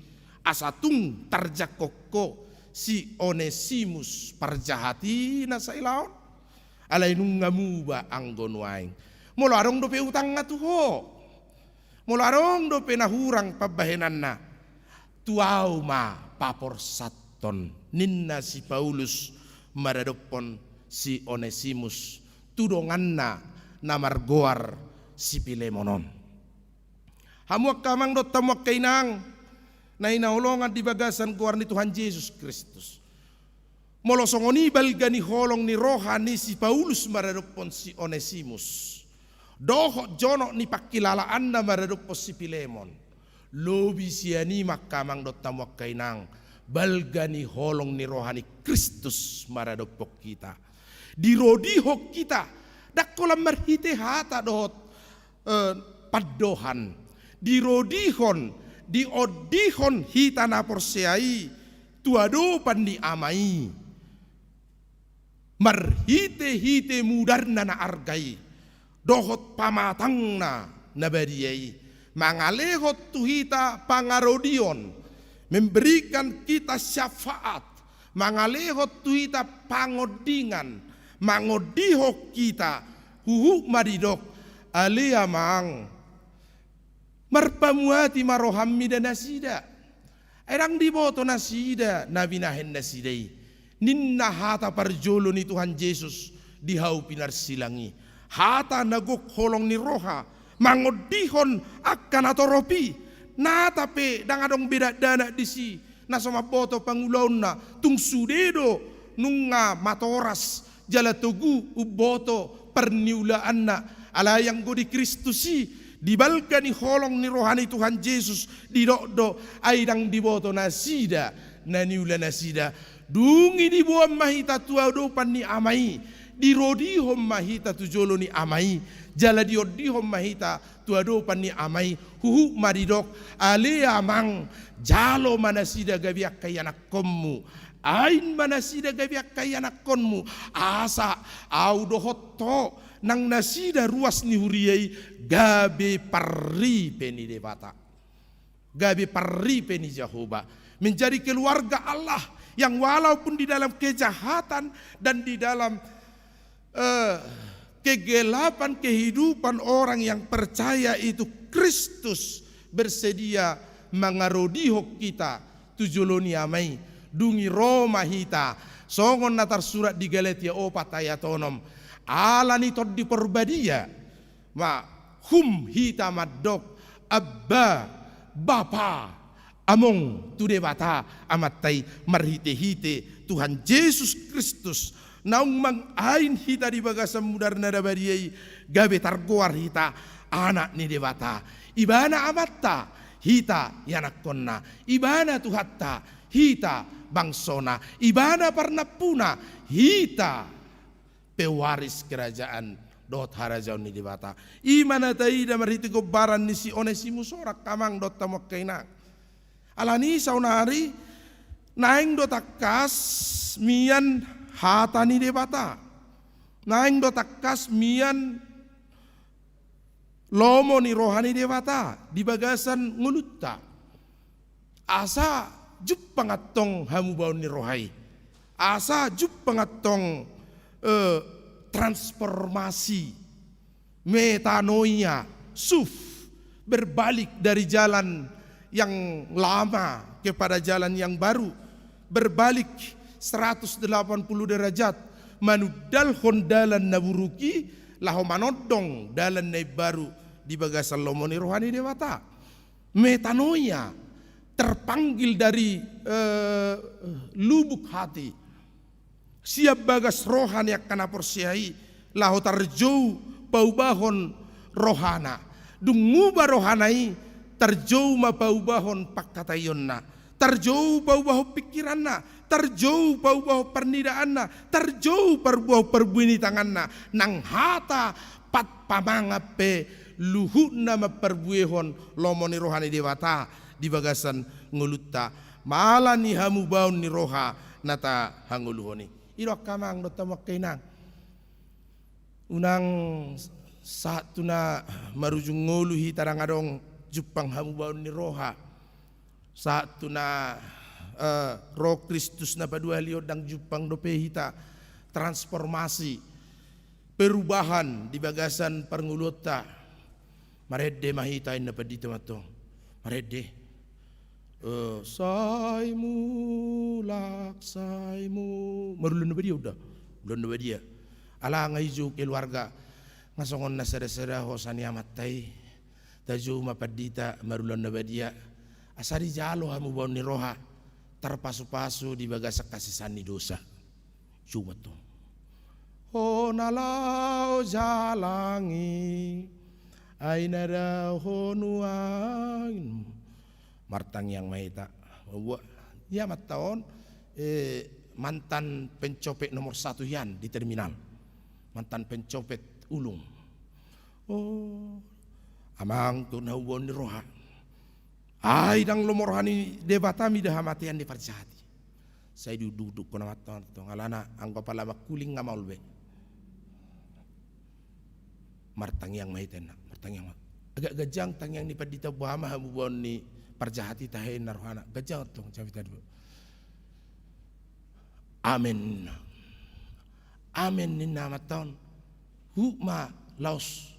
asa tung tarjangkon ho si Onesimus parjahat i na sailaon. Alai nunga muba anggo nuaeng. Molo adong dope utangna tu ho, molo adong dope na hurang pambahenanna, tu ahu ma paporsathon, ninna si Paulus maradophon si Onesimus tu donganna na margoar si Pilemon on. Hamu angka amang dohot hamu angka inang na hinaholongan di bagasan goar ni Tuhan Jesus Kristus. Molo songon i balga ni holong ni roha ni si Paulus maradophon si Onesimus, dohot jonok ni pangkilalaanna maradophon si Pilemon, lobi sian i ma angka amang dohot hamu angka inang, balga ni holong ni roha ni Kristus maradophon hita. Dirodihon hita, ndang holan marhite hata dohot eh, pandohan, dirodihon, diondihon hita na porsea i tu adopan ni Ama i, marhitehite mudarna na arga i dohot pamatangna na badia i, mangalehon tu hita pangarodion, memberikan kita syafaat, mangalehon tu hita pangondingan, mangondihon hita, huhut ma didok, ale Amang, marpamuati ma roham mida nasida. Ai ndang diboto nasida na binahen nasida i, ninna hata parjolo ni Tuhan Jesus di hau pinarsilang i. Hata na gok holong ni roha, mangondihon angka na torop i, nata pe ndang adong be dakdanak disi, na so mamboto pangulaonna, tung sude do nunga matoras jala togu umboto parniulaanna. Alai anggo di Kristus i, di balga ni holong ni roha ni Tuhan Jesus, didok do, ai ndang diboto nasida na niula nasida. Dung i diboan ma hita tu adopan ni Ama i, dirodihon ma hita tu jolo ni Ama i, jala diondihon ma hita tu adopan ni Ama i, huhut ma didok, ale Amang, jalo ma nasida gabe angka ianakkonmu, ain ma nasida gabe angka ianakkonmu, asa ahu dohot ho nang nasida ruas ni huria i gabe parripe ni Debata. Gabe parripe ni Jahowa, menjadi keluarga Allah yang walaupun di dalam kejahatan dan di dalam, eh, kegelapan kehidupan orang yang percaya itu, Kristus bersedia mangarodihon hita tu jolo ni Ama i. Dung i ro ma hita, songon na tarsurat di Galatia opat ayat onom, ala ni Tondi Parbadia ma hum hita mandok, Abba, Bapa, among tu Debata Amanta i marhitehite Tuhan Jesus Kristus Naung mangain hita di bagasan mudar na badia i, gabe targoar hita anak ni Debata. Ibana amanta, hita ianakkonna. Ibana Tuhanta, hita bangsona. Ibana parnampuna, hita pewaris kerajaan dohot harajaon ni Debata. I ma na taida marhite gombaran ni si Onesimus on, angka amang dohot hamu angka inang. Alani i saonari naeng do tangkas mian hata ni Debata. Naeng do tangkas mian lomo ni roha ni Debata di bagasan ngolunta. Asa jumpang antong hamubaon ni roha i. Asa jumpang antong, eh, transformasi, metanoia, suf, berbalik dari jalan yang lama kepada jalan yang baru, berbalik seratus delapan puluh derajat, manundalhon dalan na buruk i, laho manondong dalan na imbaru di bagasan lomo ni roha ni Debata. Metanoia, terpanggil dari, eh, lubuk hati, sian bagas roha ni angka na porsea i, laho tarjou paubahon rohana. Dung muba rohana i, tarjou ma paubahon pangkataionna, tarjou paubahon pingkiranna, tarjou paubahon parnidaanna, tarjou paubahon parbue ni tanganna, nang hata pat pamangan pe luhutna mamparbuehon lomo ni roha ni Debata di bagasan ngolunta, mala ni hamubaon ni roha na tahangoluhon i. I do angka amang dohot hamu angka inang. Unang sahat tu na marujung ngolu hita ndang adong jumpang hamubaon ni roha. Sahat tu na, eh, ro Kristus na paduahalihon ndang jumpang dope hita transformasi, perubahan di bagasan parngoluonta. Marende ma hita, inna pandita ma antong. Marende. Eh, sai mulak, sai mu-, marulaon na badia, uda. Ulaon na badia. Ala nga i jou keluarga, nga songon na sada-sada hosa ni amanta i. Tajou ma pandita marulaon na badia, asa dijalo hamubaon ni roha, tarpasu-pasu di bagasan hasesaan ni dosa. Jou ma antong. Hona laho jalang i, ai na daohon uangin. Martangiang ma hita. Buat, ia ma antong, eh, mantan pencopet nomor satu hian di terminal. Mantan pencopet ulung. Oh, amang, tu na hamubaon ni roha. Ai ndang lomo roha ni Debata mida hamatean ni parjahat i. Sai diuduk-uduk hon amanta on tong, alana anggo pala mangkuling nga maol be. Martangiang ma hita, inna, martangiang ma. Agak ganjang tangiang ni pandita, boha ma hamubaon ni parjahat i tahe, inna rohana. Ganjang tong, jawab hita do. Amen, ninna. Amen, ninna amanta on. Huhut ma laos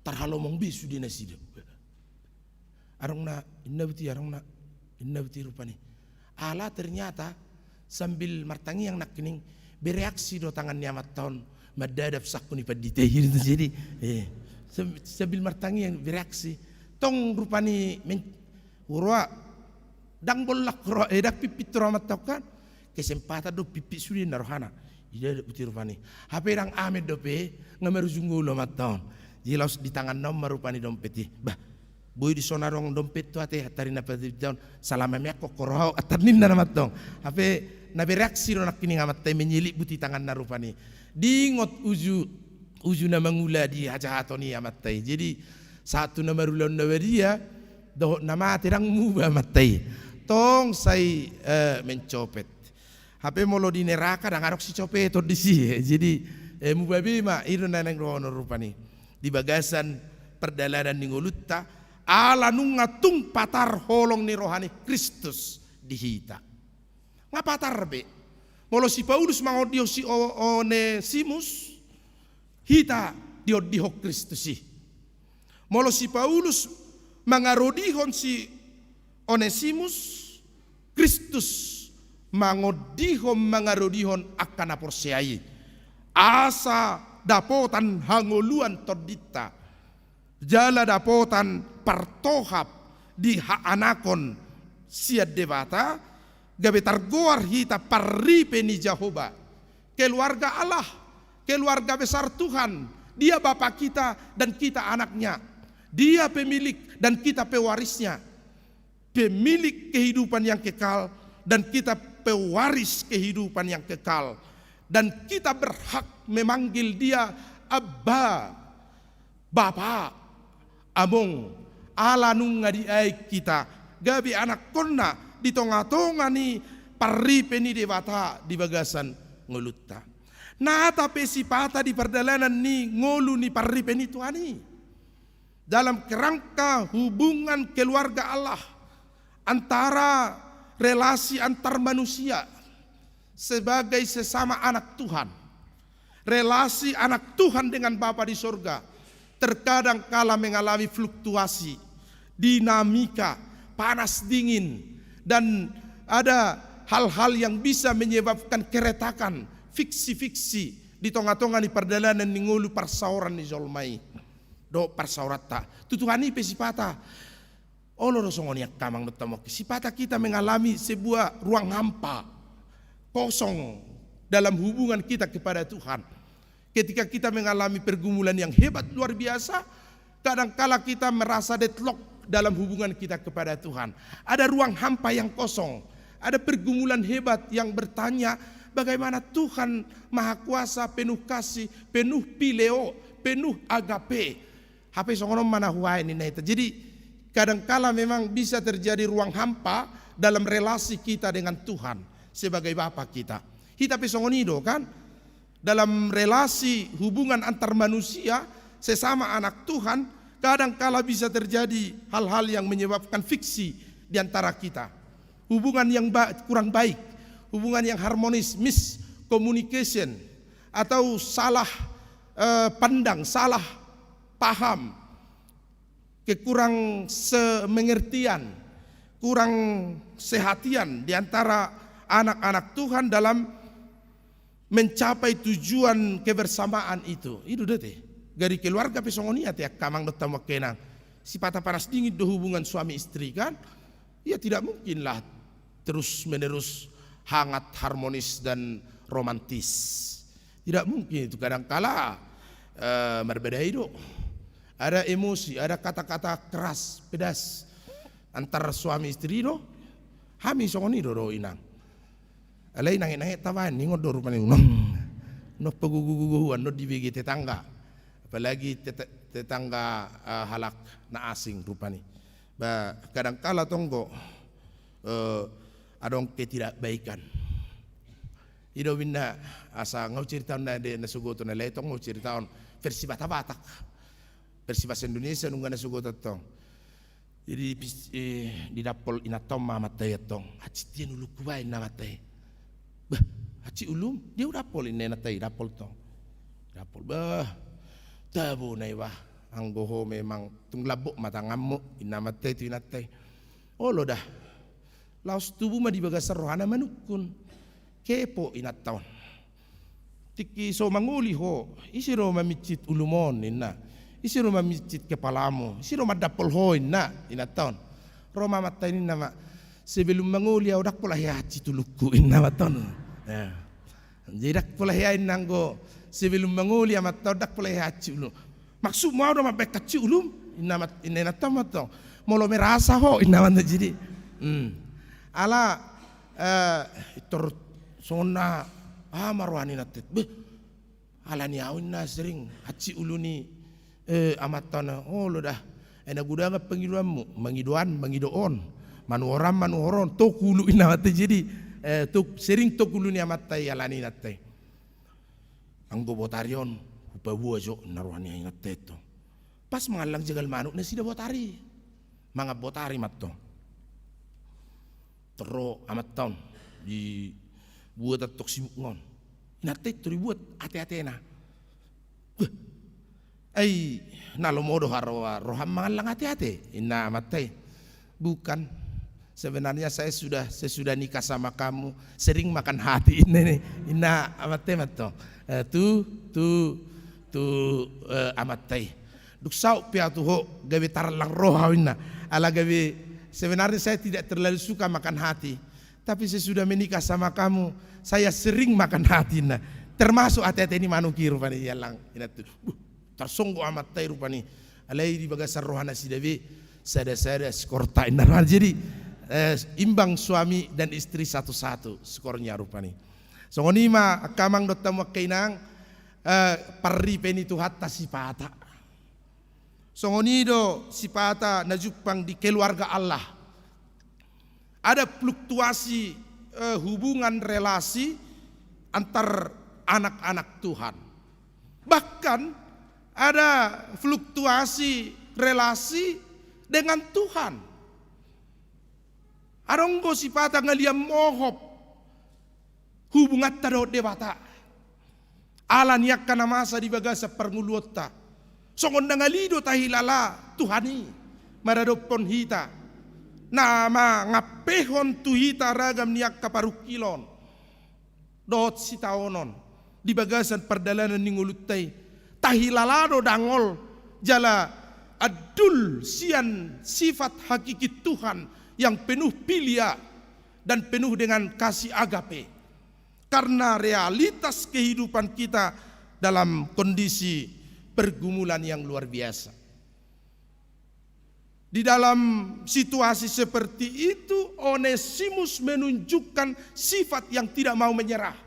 tarhalomong be sude nasida. Adong na, inna boti, adong na, inna boti rupani. Ala ternyata sambil martangiang nangkining, bereaksi do tangan ni amanta on mandadap sangko ni pandita i. Jadi, eh, sam-, sambil martangiang bereaksi. Tong rupani men-, huroa, ndang bollak huroa, eh, ndang pipit huroa amanta on kan. Kesempatan do pipit sude, inna rohana. Ida do boti rupani. Hape ndang amen dope, nga marujung ngolu amanta on. Jadi laos di tanganna on ma rupani dompet i. Bah, boi dison adong dompet tu ate, antar ninna pandita on, salama meak ho rohau, antar ninna amanta on. Hape na bereaksi do nangkining amanta i menyelip boti tanganna rupani. Diingot uju, uju na mangula di hajahaton i amanta i. Jadi sahat tu na marulaon na badia dohot na mate ndang muba amanta i. Tong sai, eh, mencopet. Hape molo di neraka ndang adong sicopeton disi. Jadi, eh, muba be ma, i do na naeng dohonon rupani. Di bagasan pardalanan ni ngolunta, ala nunga tung patar holong ni roha ni Kristus di hita. Nga patar be. Molo si Paulus mangondihon si O-, Onesimus, hita diondihon Kristus i. Molo si Paulus mangarodihon si Onesimus, Kristus mangondihon, mangarodihon angka na porsea i. Asa dapotan hangoluan tondinta. Jala dapotan partohap di haanakon sian Debata, gabe targoar hita parripe ni Jahowa. Keluarga Allah, keluarga besar Tuhan. Dia Bapa kita dan kita anaknya. Dia pemilik dan kita pewarisnya. Pemilik kehidupan yang kekal dan kita pewaris kehidupan yang kekal. Dan kita berhak memanggil Dia Abba, Bapa, Among, ala nunga diaek hita gabe anakkonna di tonga-tonga ni parripe ni Debata di bagasan ngolunta. Nata pe sipata di pardalanan ni ngolu ni parripe ni Tuhan i. Dalam kerangka hubungan keluarga Allah, antara relasi antar manusia sebagai sesama anak Tuhan. Relasi anak Tuhan dengan Bapa di sorga terkadang kala mengalami fluktuasi, dinamika, panas dingin, dan ada hal-hal yang bisa menyebabkan keretakan, fiksi-fiksi di tonga-tonga ni pardalanan ni ngolu parsaoran ni jolma i dohot parsaoranta. Tu Tuhan i pe sipata. Olo do songon i angka amang dohot hamu, sipata kita mengalami sebuah ruang hampa, kosong dalam hubungan kita kepada Tuhan. Ketika kita mengalami pergumulan yang hebat luar biasa, kadangkala kita merasa deadlock dalam hubungan kita kepada Tuhan. Ada ruang hampa yang kosong, ada pergumulan hebat yang bertanya, bagaimana Tuhan Maha Kuasa, penuh kasih, penuh phileo, penuh agape. Hape songon on ma na huae ninna hita. Jadi, kadangkala memang bisa terjadi ruang hampa dalam relasi kita dengan Tuhan sebagai Bapa kita. Hita pe songon i do, kan? Dalam relasi hubungan antar manusia, sesama anak Tuhan, kadangkala bisa terjadi hal-hal yang menyebabkan fiksi di antara kita. Hubungan yang ba-, kurang baik, hubungan yang harmonis, miscommunication, atau salah, eh, pandang, salah paham, kekurang semengertian, kurang sehatian di antara anak-anak Tuhan dalam mencapai tujuan kebersamaan itu. I do ate. Gari keluarga pe songon i ate angka amang dohot hamu angka inang. Sipata panas dingin do hubungan suami istri, kan? Ya, tidak mungkinlah terus-menerus hangat, harmonis, dan romantis. Tidak mungkin itu. Kadangkala, eh, marbadai do. Ada emosi, ada kata-kata keras, pedas antar suami istri do. Hami songon i do, do inang. Alai nange-nange tabaen, ningon do rupani, unang. Nang pagogo-gogoan do dibege tetangga. Apalagi teta-, tetangga, eh, halak na asing rupani. Ba, kadangkala tong do, eh, adong ketidakbaikan. I do ninna asa nga huceritaon na de na sogot on, alai tong nga huceritaon versi Batak-Batak. Versi bahasa Indonesia nunga na sogot on tong. Jadi pis-, eh, didampol inanta on ma amanta i antong. Hansit hian ulungku ba, inna amanta i. Bah, hansit ulum? Dia hudampol, inna inanta i, dampol tong. Dampol, bah. Tabo na iba, anggo ho memang tung lambok ma tanganmu, inna amanta i tu inanta i. Olo da. Laos tubu ma di bagasan rohana manungkun. Kepo inanta on. Tingki so mangoli ho, ise do mamincit ulum on, inna. Ise do mamincit kepalamu, ise do mandampol ho, inna inanta on. Ro ma amanta i, ninna ma, sebelum mangoli ahu ndang pola hea hansit ulungku, inna amanta on. Ya. Jadi ndang pola hea, inna, anggo sebelum mangoli amanta on ndang pola hea hansit ulung. Maksudmu ahu do mambaen hansit ulum? Inna mat-, inna inanta on ma antong. Molo merasa ho, inna amanta i. Jadi, hmm. Ala, eh, tor songon na, ah, marroha ni inanta i. Beh, ala ni ahu, inna, sering hansit ulu ni, eh, amanta on. Olo da. Ai na godang pangidoanmu, mangido an, mangido on. Manuhor an, manuhor on. Tok ulu, inna amanta i. Jadi, eh, tok, sering tok ulu ni amanta i ala ni inanta i. Anggo botari on hupaboa jo, inna roha ni inanta i antong. Pas mangallang jagal manuk nasida botari. Mangan botari ma antong. Tor ro amanta on, dibuat antong sibukna on. Inanta i tor dibuat ate-atena. Beh, ai na lomo do haroa roham mangallang ate-ate, inna amanta i. Bukan. Sebenarnya saya sudah, sesudah nikah sama kamu, sering makan hati, inna, inna amanta i ma antong. Eh, tu, tu, tu, eh, amanta i. Dung saut pe ahu tu ho, gabe tarallang roha ahu, inna. Ala gabe, sebenarnya saya tidak terlalu suka makan hati. Tapi sesudah menikah sama kamu, saya sering makan hati, inna. Termasuk ate-ate ni manuk i rupani, ia lang inantu. Buh, tarsonggot amanta i rupani. Alai di bagasan rohanasida be, sada-sada skorta inna rohana. Jadi, eh, imbang suami dan istri satu-satu skornya rupani. Songon i ma angka amang dohot hamu angka inang, eh, parripe ni Tuhanta sipata. Songon i do sipata na jumpang di keluarga Allah. Ada fluktuasi, eh, hubungan relasi antar anak-anak Tuhan. Bahkan ada fluktuasi relasi dengan Tuhan. Adong do sipata ngalian mohop hubunganta dohot Debata. Ala ni angka na masa di bagasan parngoluonta. Songon na ngali do tahilala Tuhan i maradophon hita, na mangampehon tu hita ragam ni angka parungkilon dohot sitaonon di bagasan pardalanan ni ngolunta i. Tahilala do dangol jala andul sian sifat hakiki Tuhan yang penuh filia dan penuh dengan kasih agape. Karena realitas kehidupan kita dalam kondisi pergumulan yang luar biasa. Di dalam situasi seperti itu, Onesimus menunjukkan sifat yang tidak mau menyerah.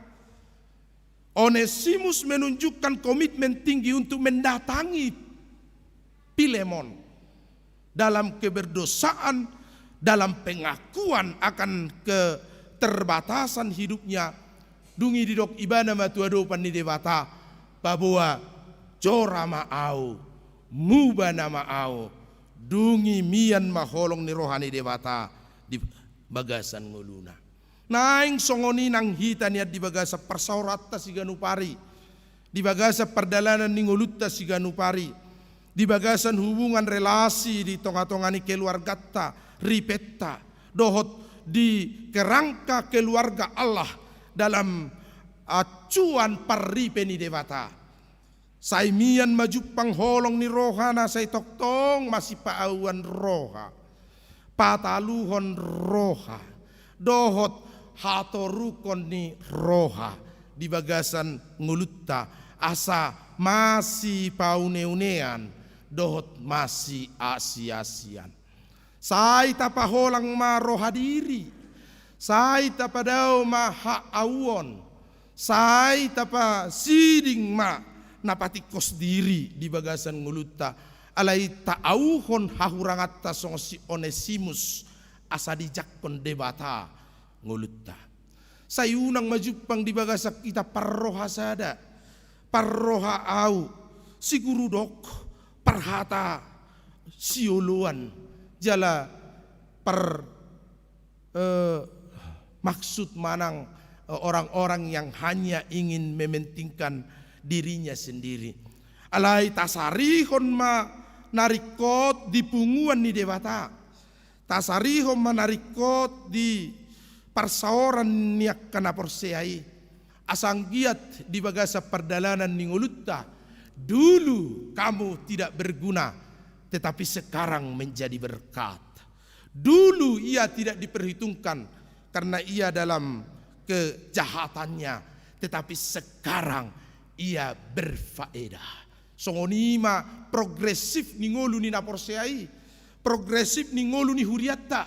Onesimus menunjukkan komitmen tinggi untuk mendatangi Filemon dalam keberdosaan, dalam pengakuan akan keterbatasan hidupnya. Dung i didok ibana ma tu adopan ni Debata, paboa jora ma au, mubana ma au. Dung i mian ma holong ni roha ni Debata di bagasan ngoluna. Naeng songon i nang hita nian di bagasan parsaoranta siganup ari, di bagasan pardalanan ni ngolunta siganup ari, di bagasan hubungan relasi di tonga-tonga ni keluarganta, ripenta, dohot di kerangka keluarga Allah dalam acuan parripe ni Debata. Sai mian ma jumpang holong ni roha na sai tongtong masipaauan roha, pataluhon roha, dohot hatorukon ni roha di bagasan ngolunta, asa masipaune-unean dohot masiasi-asian. Sai tapaholang ma roha diri, sai tapadao ma haauon, sai tapasiding ma na patingkos diri di bagasan ngolunta, alai taauhon hahuranganta songon si Onesimus, asa dijangkon Debata ngolunta. Sai unang ma jumpang di bagasan hita parroha sada, parroha au, sigurudok, parhata sioloan, jala par, eh, maksud manang, eh, orang-orang yang hanya ingin mementingkan dirinya sendiri. Alai tasarihon ma na ringkot di punguan ni Debata. Tasarihon ma na ringkot di parsaoran ni angka na porsea i. Asa anggiat di bagasan pardalanan ni ngolunta, dulu kamu tidak berguna, tetapi sekarang menjadi berkat. Dulu ia tidak diperhitungkan karena ia dalam kejahatannya, tetapi sekarang ia berfaedah. Songon i ma progresif ni ngolu ni na porsea i, progresif ni ngolu ni hurianta,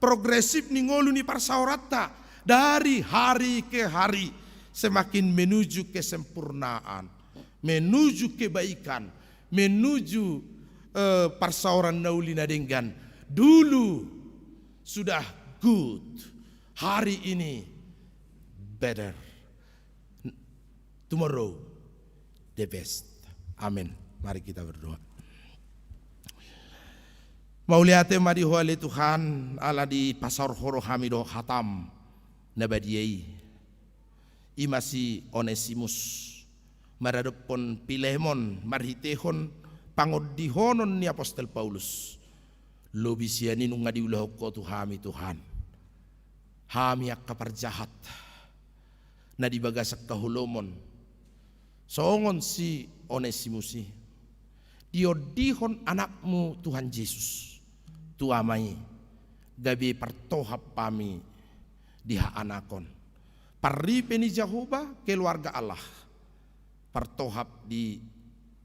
progresif ni ngolu ni parsaoranta, dari hari ke hari semakin menuju kesempurnaan, menuju kebaikan, menuju, eh, parsaoran na uli na denggan. Dulu sudah good, hari ini better. Tomorrow the best. Amin. Mari kita berdoa. Mauliate ma di Ho ale Tuhan, ala dipasaor Ho do hami dohot hataM na badia i. I ma si Onesimus maradophon Filemon marhitehon pangondihonon ni apostel Paulus. Lobi sian i nunga diulahon Ho tu hami Tuhan, hami angka parjahat na di bagasan haholomon, songon si Onesimus i, diondihon anakMu Tuhan Jesus tu Ama i, gabe partohap hami di haanakon. Parripe ni Jahowa, keluarga Allah. Partohap di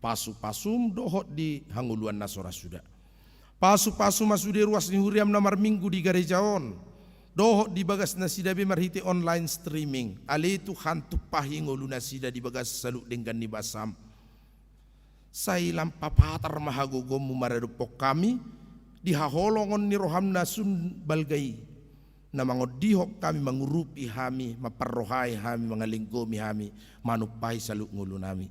pasu-pasum dohot di hangoluan na so ra suda. Pasu-pasu ma sude ruas ni huriam na marminggu di gareja on, dohot di bagas nasida be marhite online streaming. Ale Tuhan, tumpahi ngolu nasida di bagas saluhut denggan ni basam. Sai lam papatar ma hagogoonmu maradophon hami di haholongon ni roham na sun balga i, na mangondihon hami, mangurupi hami, mamparrohai hami, mangalenggomi hami, manumpahi saluhut ngolunami.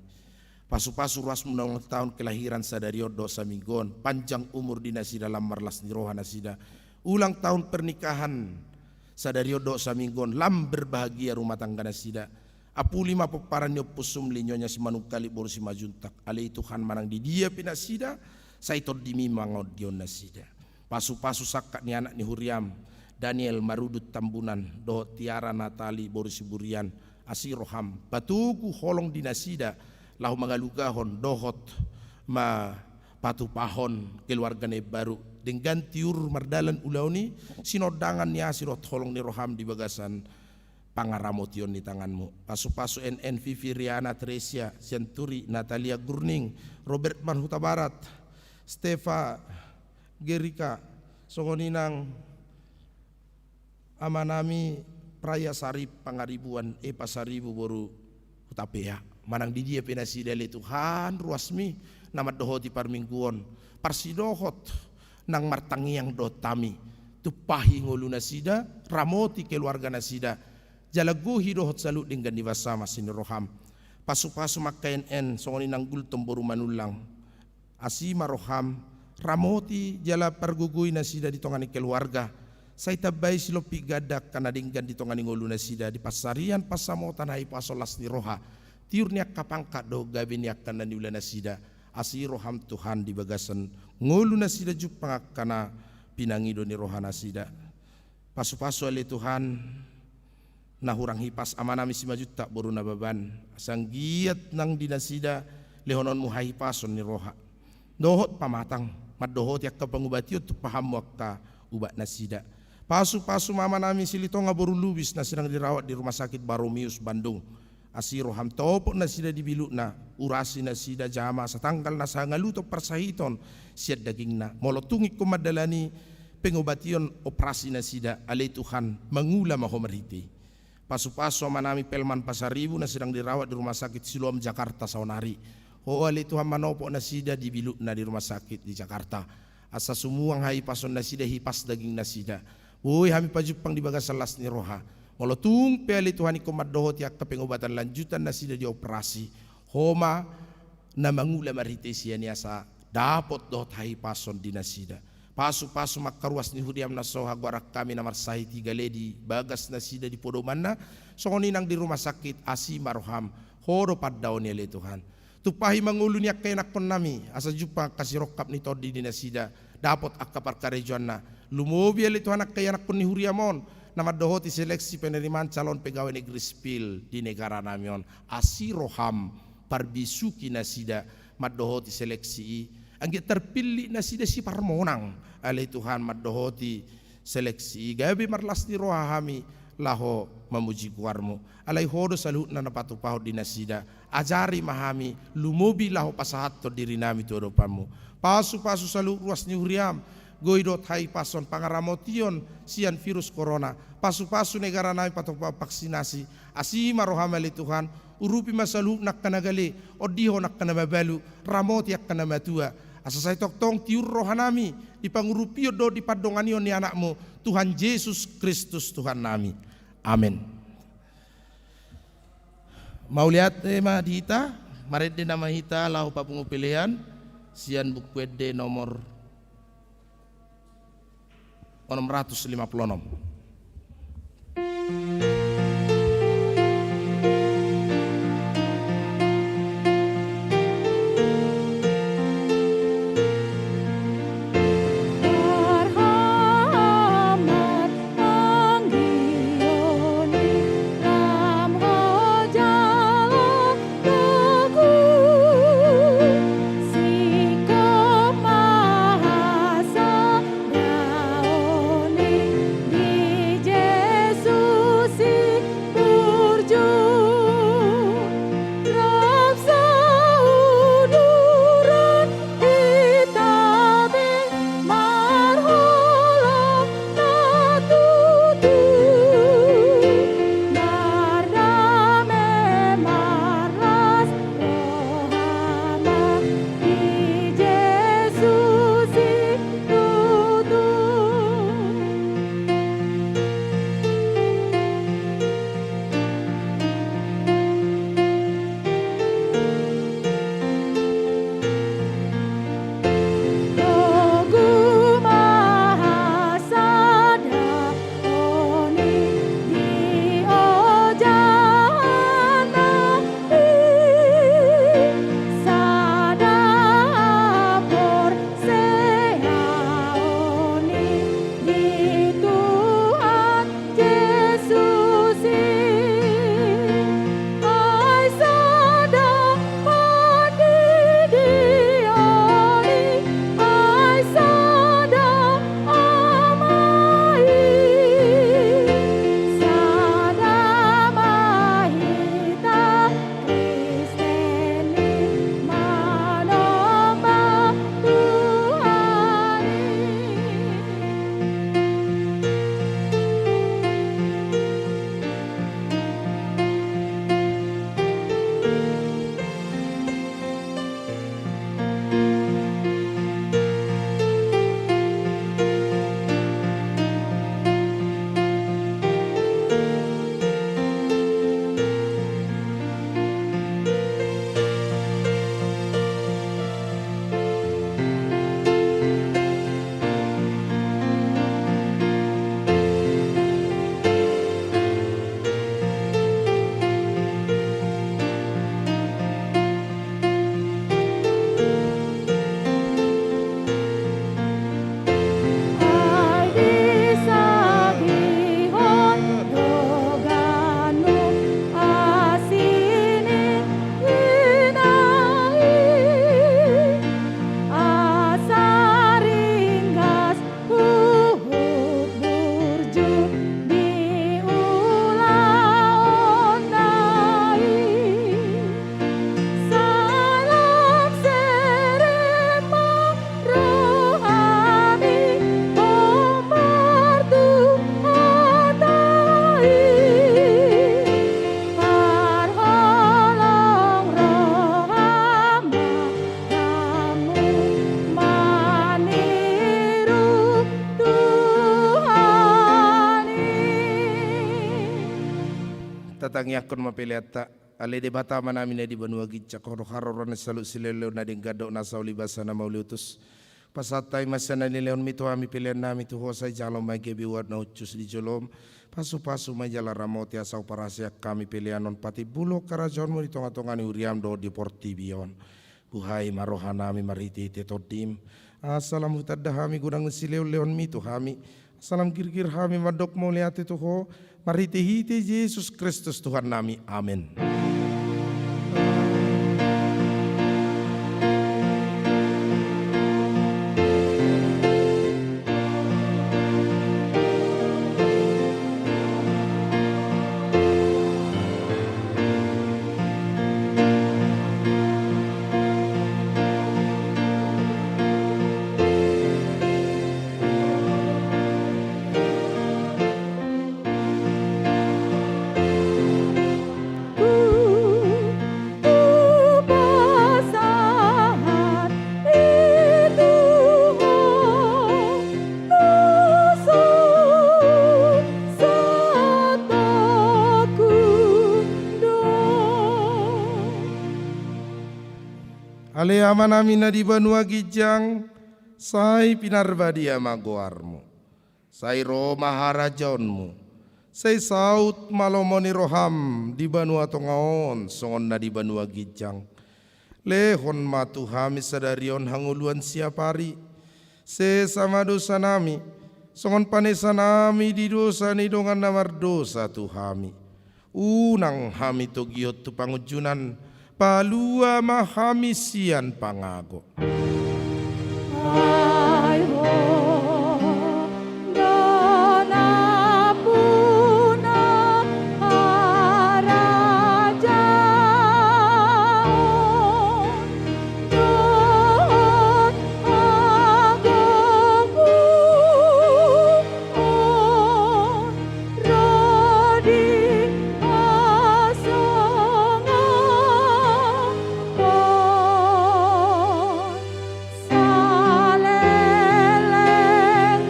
Pasu-pasu ruasmu na ulang tahun kelahiran sadari on dohot saminggu on, panjang umur di nasida, lam marlas ni roha nasida. Ulang tahun pernikahan sadari on dohot saminggu on, lam berbahagia rumah tangga nasida. Apuli ma pomparan ni ompusum, Nyonya Simanungkalit boru Simanjuntak. Ale Tuhan, manang di dia pe nasida, sai tondimi mangondihon nasida. Pasu-pasu sangkap ni anak ni huriam, Daniel Marudut Tambunan dohot Tiara Natali boru Siburian, asi roham patogu holong di nasida laho mangalugahon dohot ma patupahon keluarga na imbaru. Denggan tiur mardalan ulaon i, sinondangan ni asi dohot holong ni roham di bagasan pangaramotion ni tanganmu. Pasu-pasu N N, Vivi, Riana, Tresia, Sianturi, Natalia Gurning, Robert Marhuta Barat, Stefa Gerika, songon i nang amanami Praya Sari Pangaribuan, Epa Saribu boru Hutapea. Manang di dia pe nasida, ale Tuhan, ruasmi na mandohoti parmingguon, parsidohot nang martangiang dohot hami. Tumpahi ngolu nasida, ramoti keluarga nasida, jala gohi dohot saluhut denggan ni basam asi ni roham. Pasu-pasu ma angka N N, songon i nang Gultom boru Manullang. Asi ma roham, ramoti jala pargogoi nasida di tonga ni keluarga. Sai tambai silompit ganda angka na denggan di tonga ni ngolu nasida, di pansarian, pansamotan, hahipason, las ni roha, tiur ni angka pangkat dohot gabe ni angka na niula nasida. Asi roham Tuhan di bagasan ngolu nasida, jumpang angka na pinangido ni roha nasida. Pasu-pasu ale Tuhan, na hurang hipas amanami Simanjuntak boru Nababan, asa anggiat nang di nasida lehononmu hahipason ni roha dohot pamatang, mandohoti angka pangubation, tumpahanmu angka ubat nasida. Pasu-pasu ma amanami Silitonga boru Lubis na sedang dirawat di Rumah Sakit Barromeus Bandung. Asi roham, topot nasida di bilutna, urasi nasida jama asa tanggal na sangaluton parsahiton sian dagingna. Molo tung ingkon mandalani pengobation, operasi nasida, ale Tuhan, mangula ma Ho marhite i. Pasu-pasu amanami Pelman Pasaribu na sedang dirawat di Rumah Sakit Siloam Jakarta saonari. Ho ale Tuhan, manopot nasida di bilutna di rumah sakit di Jakarta. Asa sumuang hahipason nasida, hipas daging nasida. Boi hami pajumpang di bagasan las ni roha. Molo tung pe ale Tuhan ingkon mandohoti angka pengobatan lanjutan nasida di operasi, Ho ma na mangula marhite sian i asa dapot dohot hahipason di nasida. Pasu-pasu ma angka ruas ni huriam na so hagoaran hami na marsahit i, gale di bagas nasida di podomanna, songon i nang di rumah sakit, asi ma roham, Ho do pandaon i ale Tuhan. Tumpahi ma ngolu ni angka ianakkonnami, asa jumpang angka sirongkap ni tondi di nasida, dapot angka parkarejoanna. Lumobi ale Tuhan angka ianakkon ni huriam on, na mandohoti seleksi penerimaan calon pegawai negeri sipil di negaranami on. Asi roham, parbisuhi nasida mandohoti seleksi i. Anggiat tarpillit nasida siparmonang, ale Tuhan, mandohoti seleksi i. Gabe marlas ni roha hami laho mamuji goarmu. Alai Ho do saluhutna na patupahon di nasida. Ajari ma hami, lumobi laho pasahathon dirinami tu adopanmu. Pasu-pasu saluhut ruas ni huriam, goi dohot hahipason, pangaramotion sian virus corona. Pasu-pasu negaranami patupahon vaksinasi. Asi ma roham ale Tuhan, urupi ma saluhutna angka na gale, ondihon angka na mabalu, ramoti angka na matua. Asa sai tongtong tiur rohanami di pangurupion dohot di pandonganion ni Anakmu, Tuhan Jesus Kristus Tuhannami. Amen. Mauliate ma di hita, marende nama hita laho papungu pelean sian Buku Ende nomor onom ratus lima puluh onom. Tangiangkon ma peleanta. Ale Debata Amanami na di banua ginjang, Ho do haroroan ni saluhut silehonlehon na denggan dohot nasa uli basa na mauliutus. Pasahat hami ma sian na nilehonMi tu hami peleannami tu Ho, sai jalo ma i gabe uap na hushus di joloM. Pasupasu ma i jala ramoti asa huparhaseang hami pelean on patimbulhon harajaonMu di tongatonga ni huriaM dohot di portibi on. Buhai ma rohanami marhitehite TondiM, asa lam hutanda hami godang ni silehonlehonMi tu hami, asa lam girgir hami mandok mauliate tu Ho, marhitehite Jesus Kristus Tuhannami. Amen. Ale Amanami na di banua ginjang, sai pinarbadia ma goarMu. Sai ro ma harajaonMu. Sai saut ma lomo ni rohaM di banua tonga on songon na di banua ginjang. Lehon ma tu hami sadari on hangoluan siapari. Sesa ma dosanami, songon panesanami di dosa ni dongan na mardosa tu hami. Unang hami togihon tu pangunjunan, palua ma hami sian pangago. Ai Ho do nampuna harajaon dohot hagoluon ro di hasangapon saleleng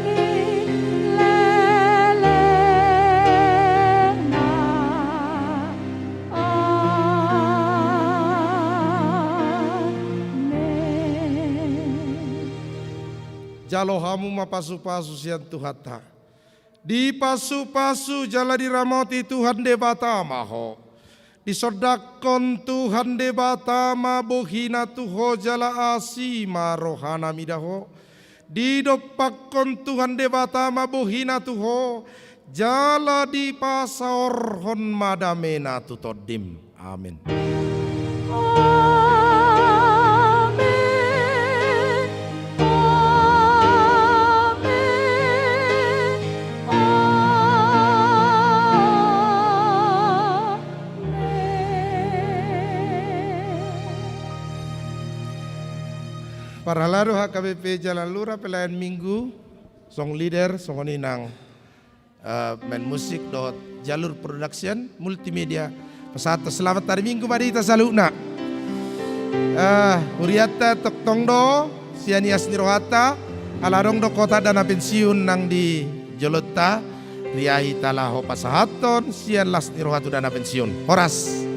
ni lelengna. Amen. Jalo hamu ma pasupasu sian Tuhanta. Dipasupasu jala diramoti Tuhan Debata ma ho. Disondangkon Tuhan Debata ma bohiNa tu ho jala asi ma rohaNa mida ho. Didompakkon Tuhan Debata ma bohiNa tu ho, jala dipasaorhon ma dameNa tu tondim. Amen. Amen. Amen. Amen. Parhalado H K B P Jalan Lura, pelayan Minggu, song leader, songon i nang eh, main musik dohot Jalur Production Multimedia. Pasahat selamat hari Minggu ma di hita saluhutna. Eh, hurianta tongtong do sian ias ni rohanta, ala adong do kota dana pensiun nang di jolonta, riai hita laho pasahathon sian las ni roha tu dana pensiun. Horas.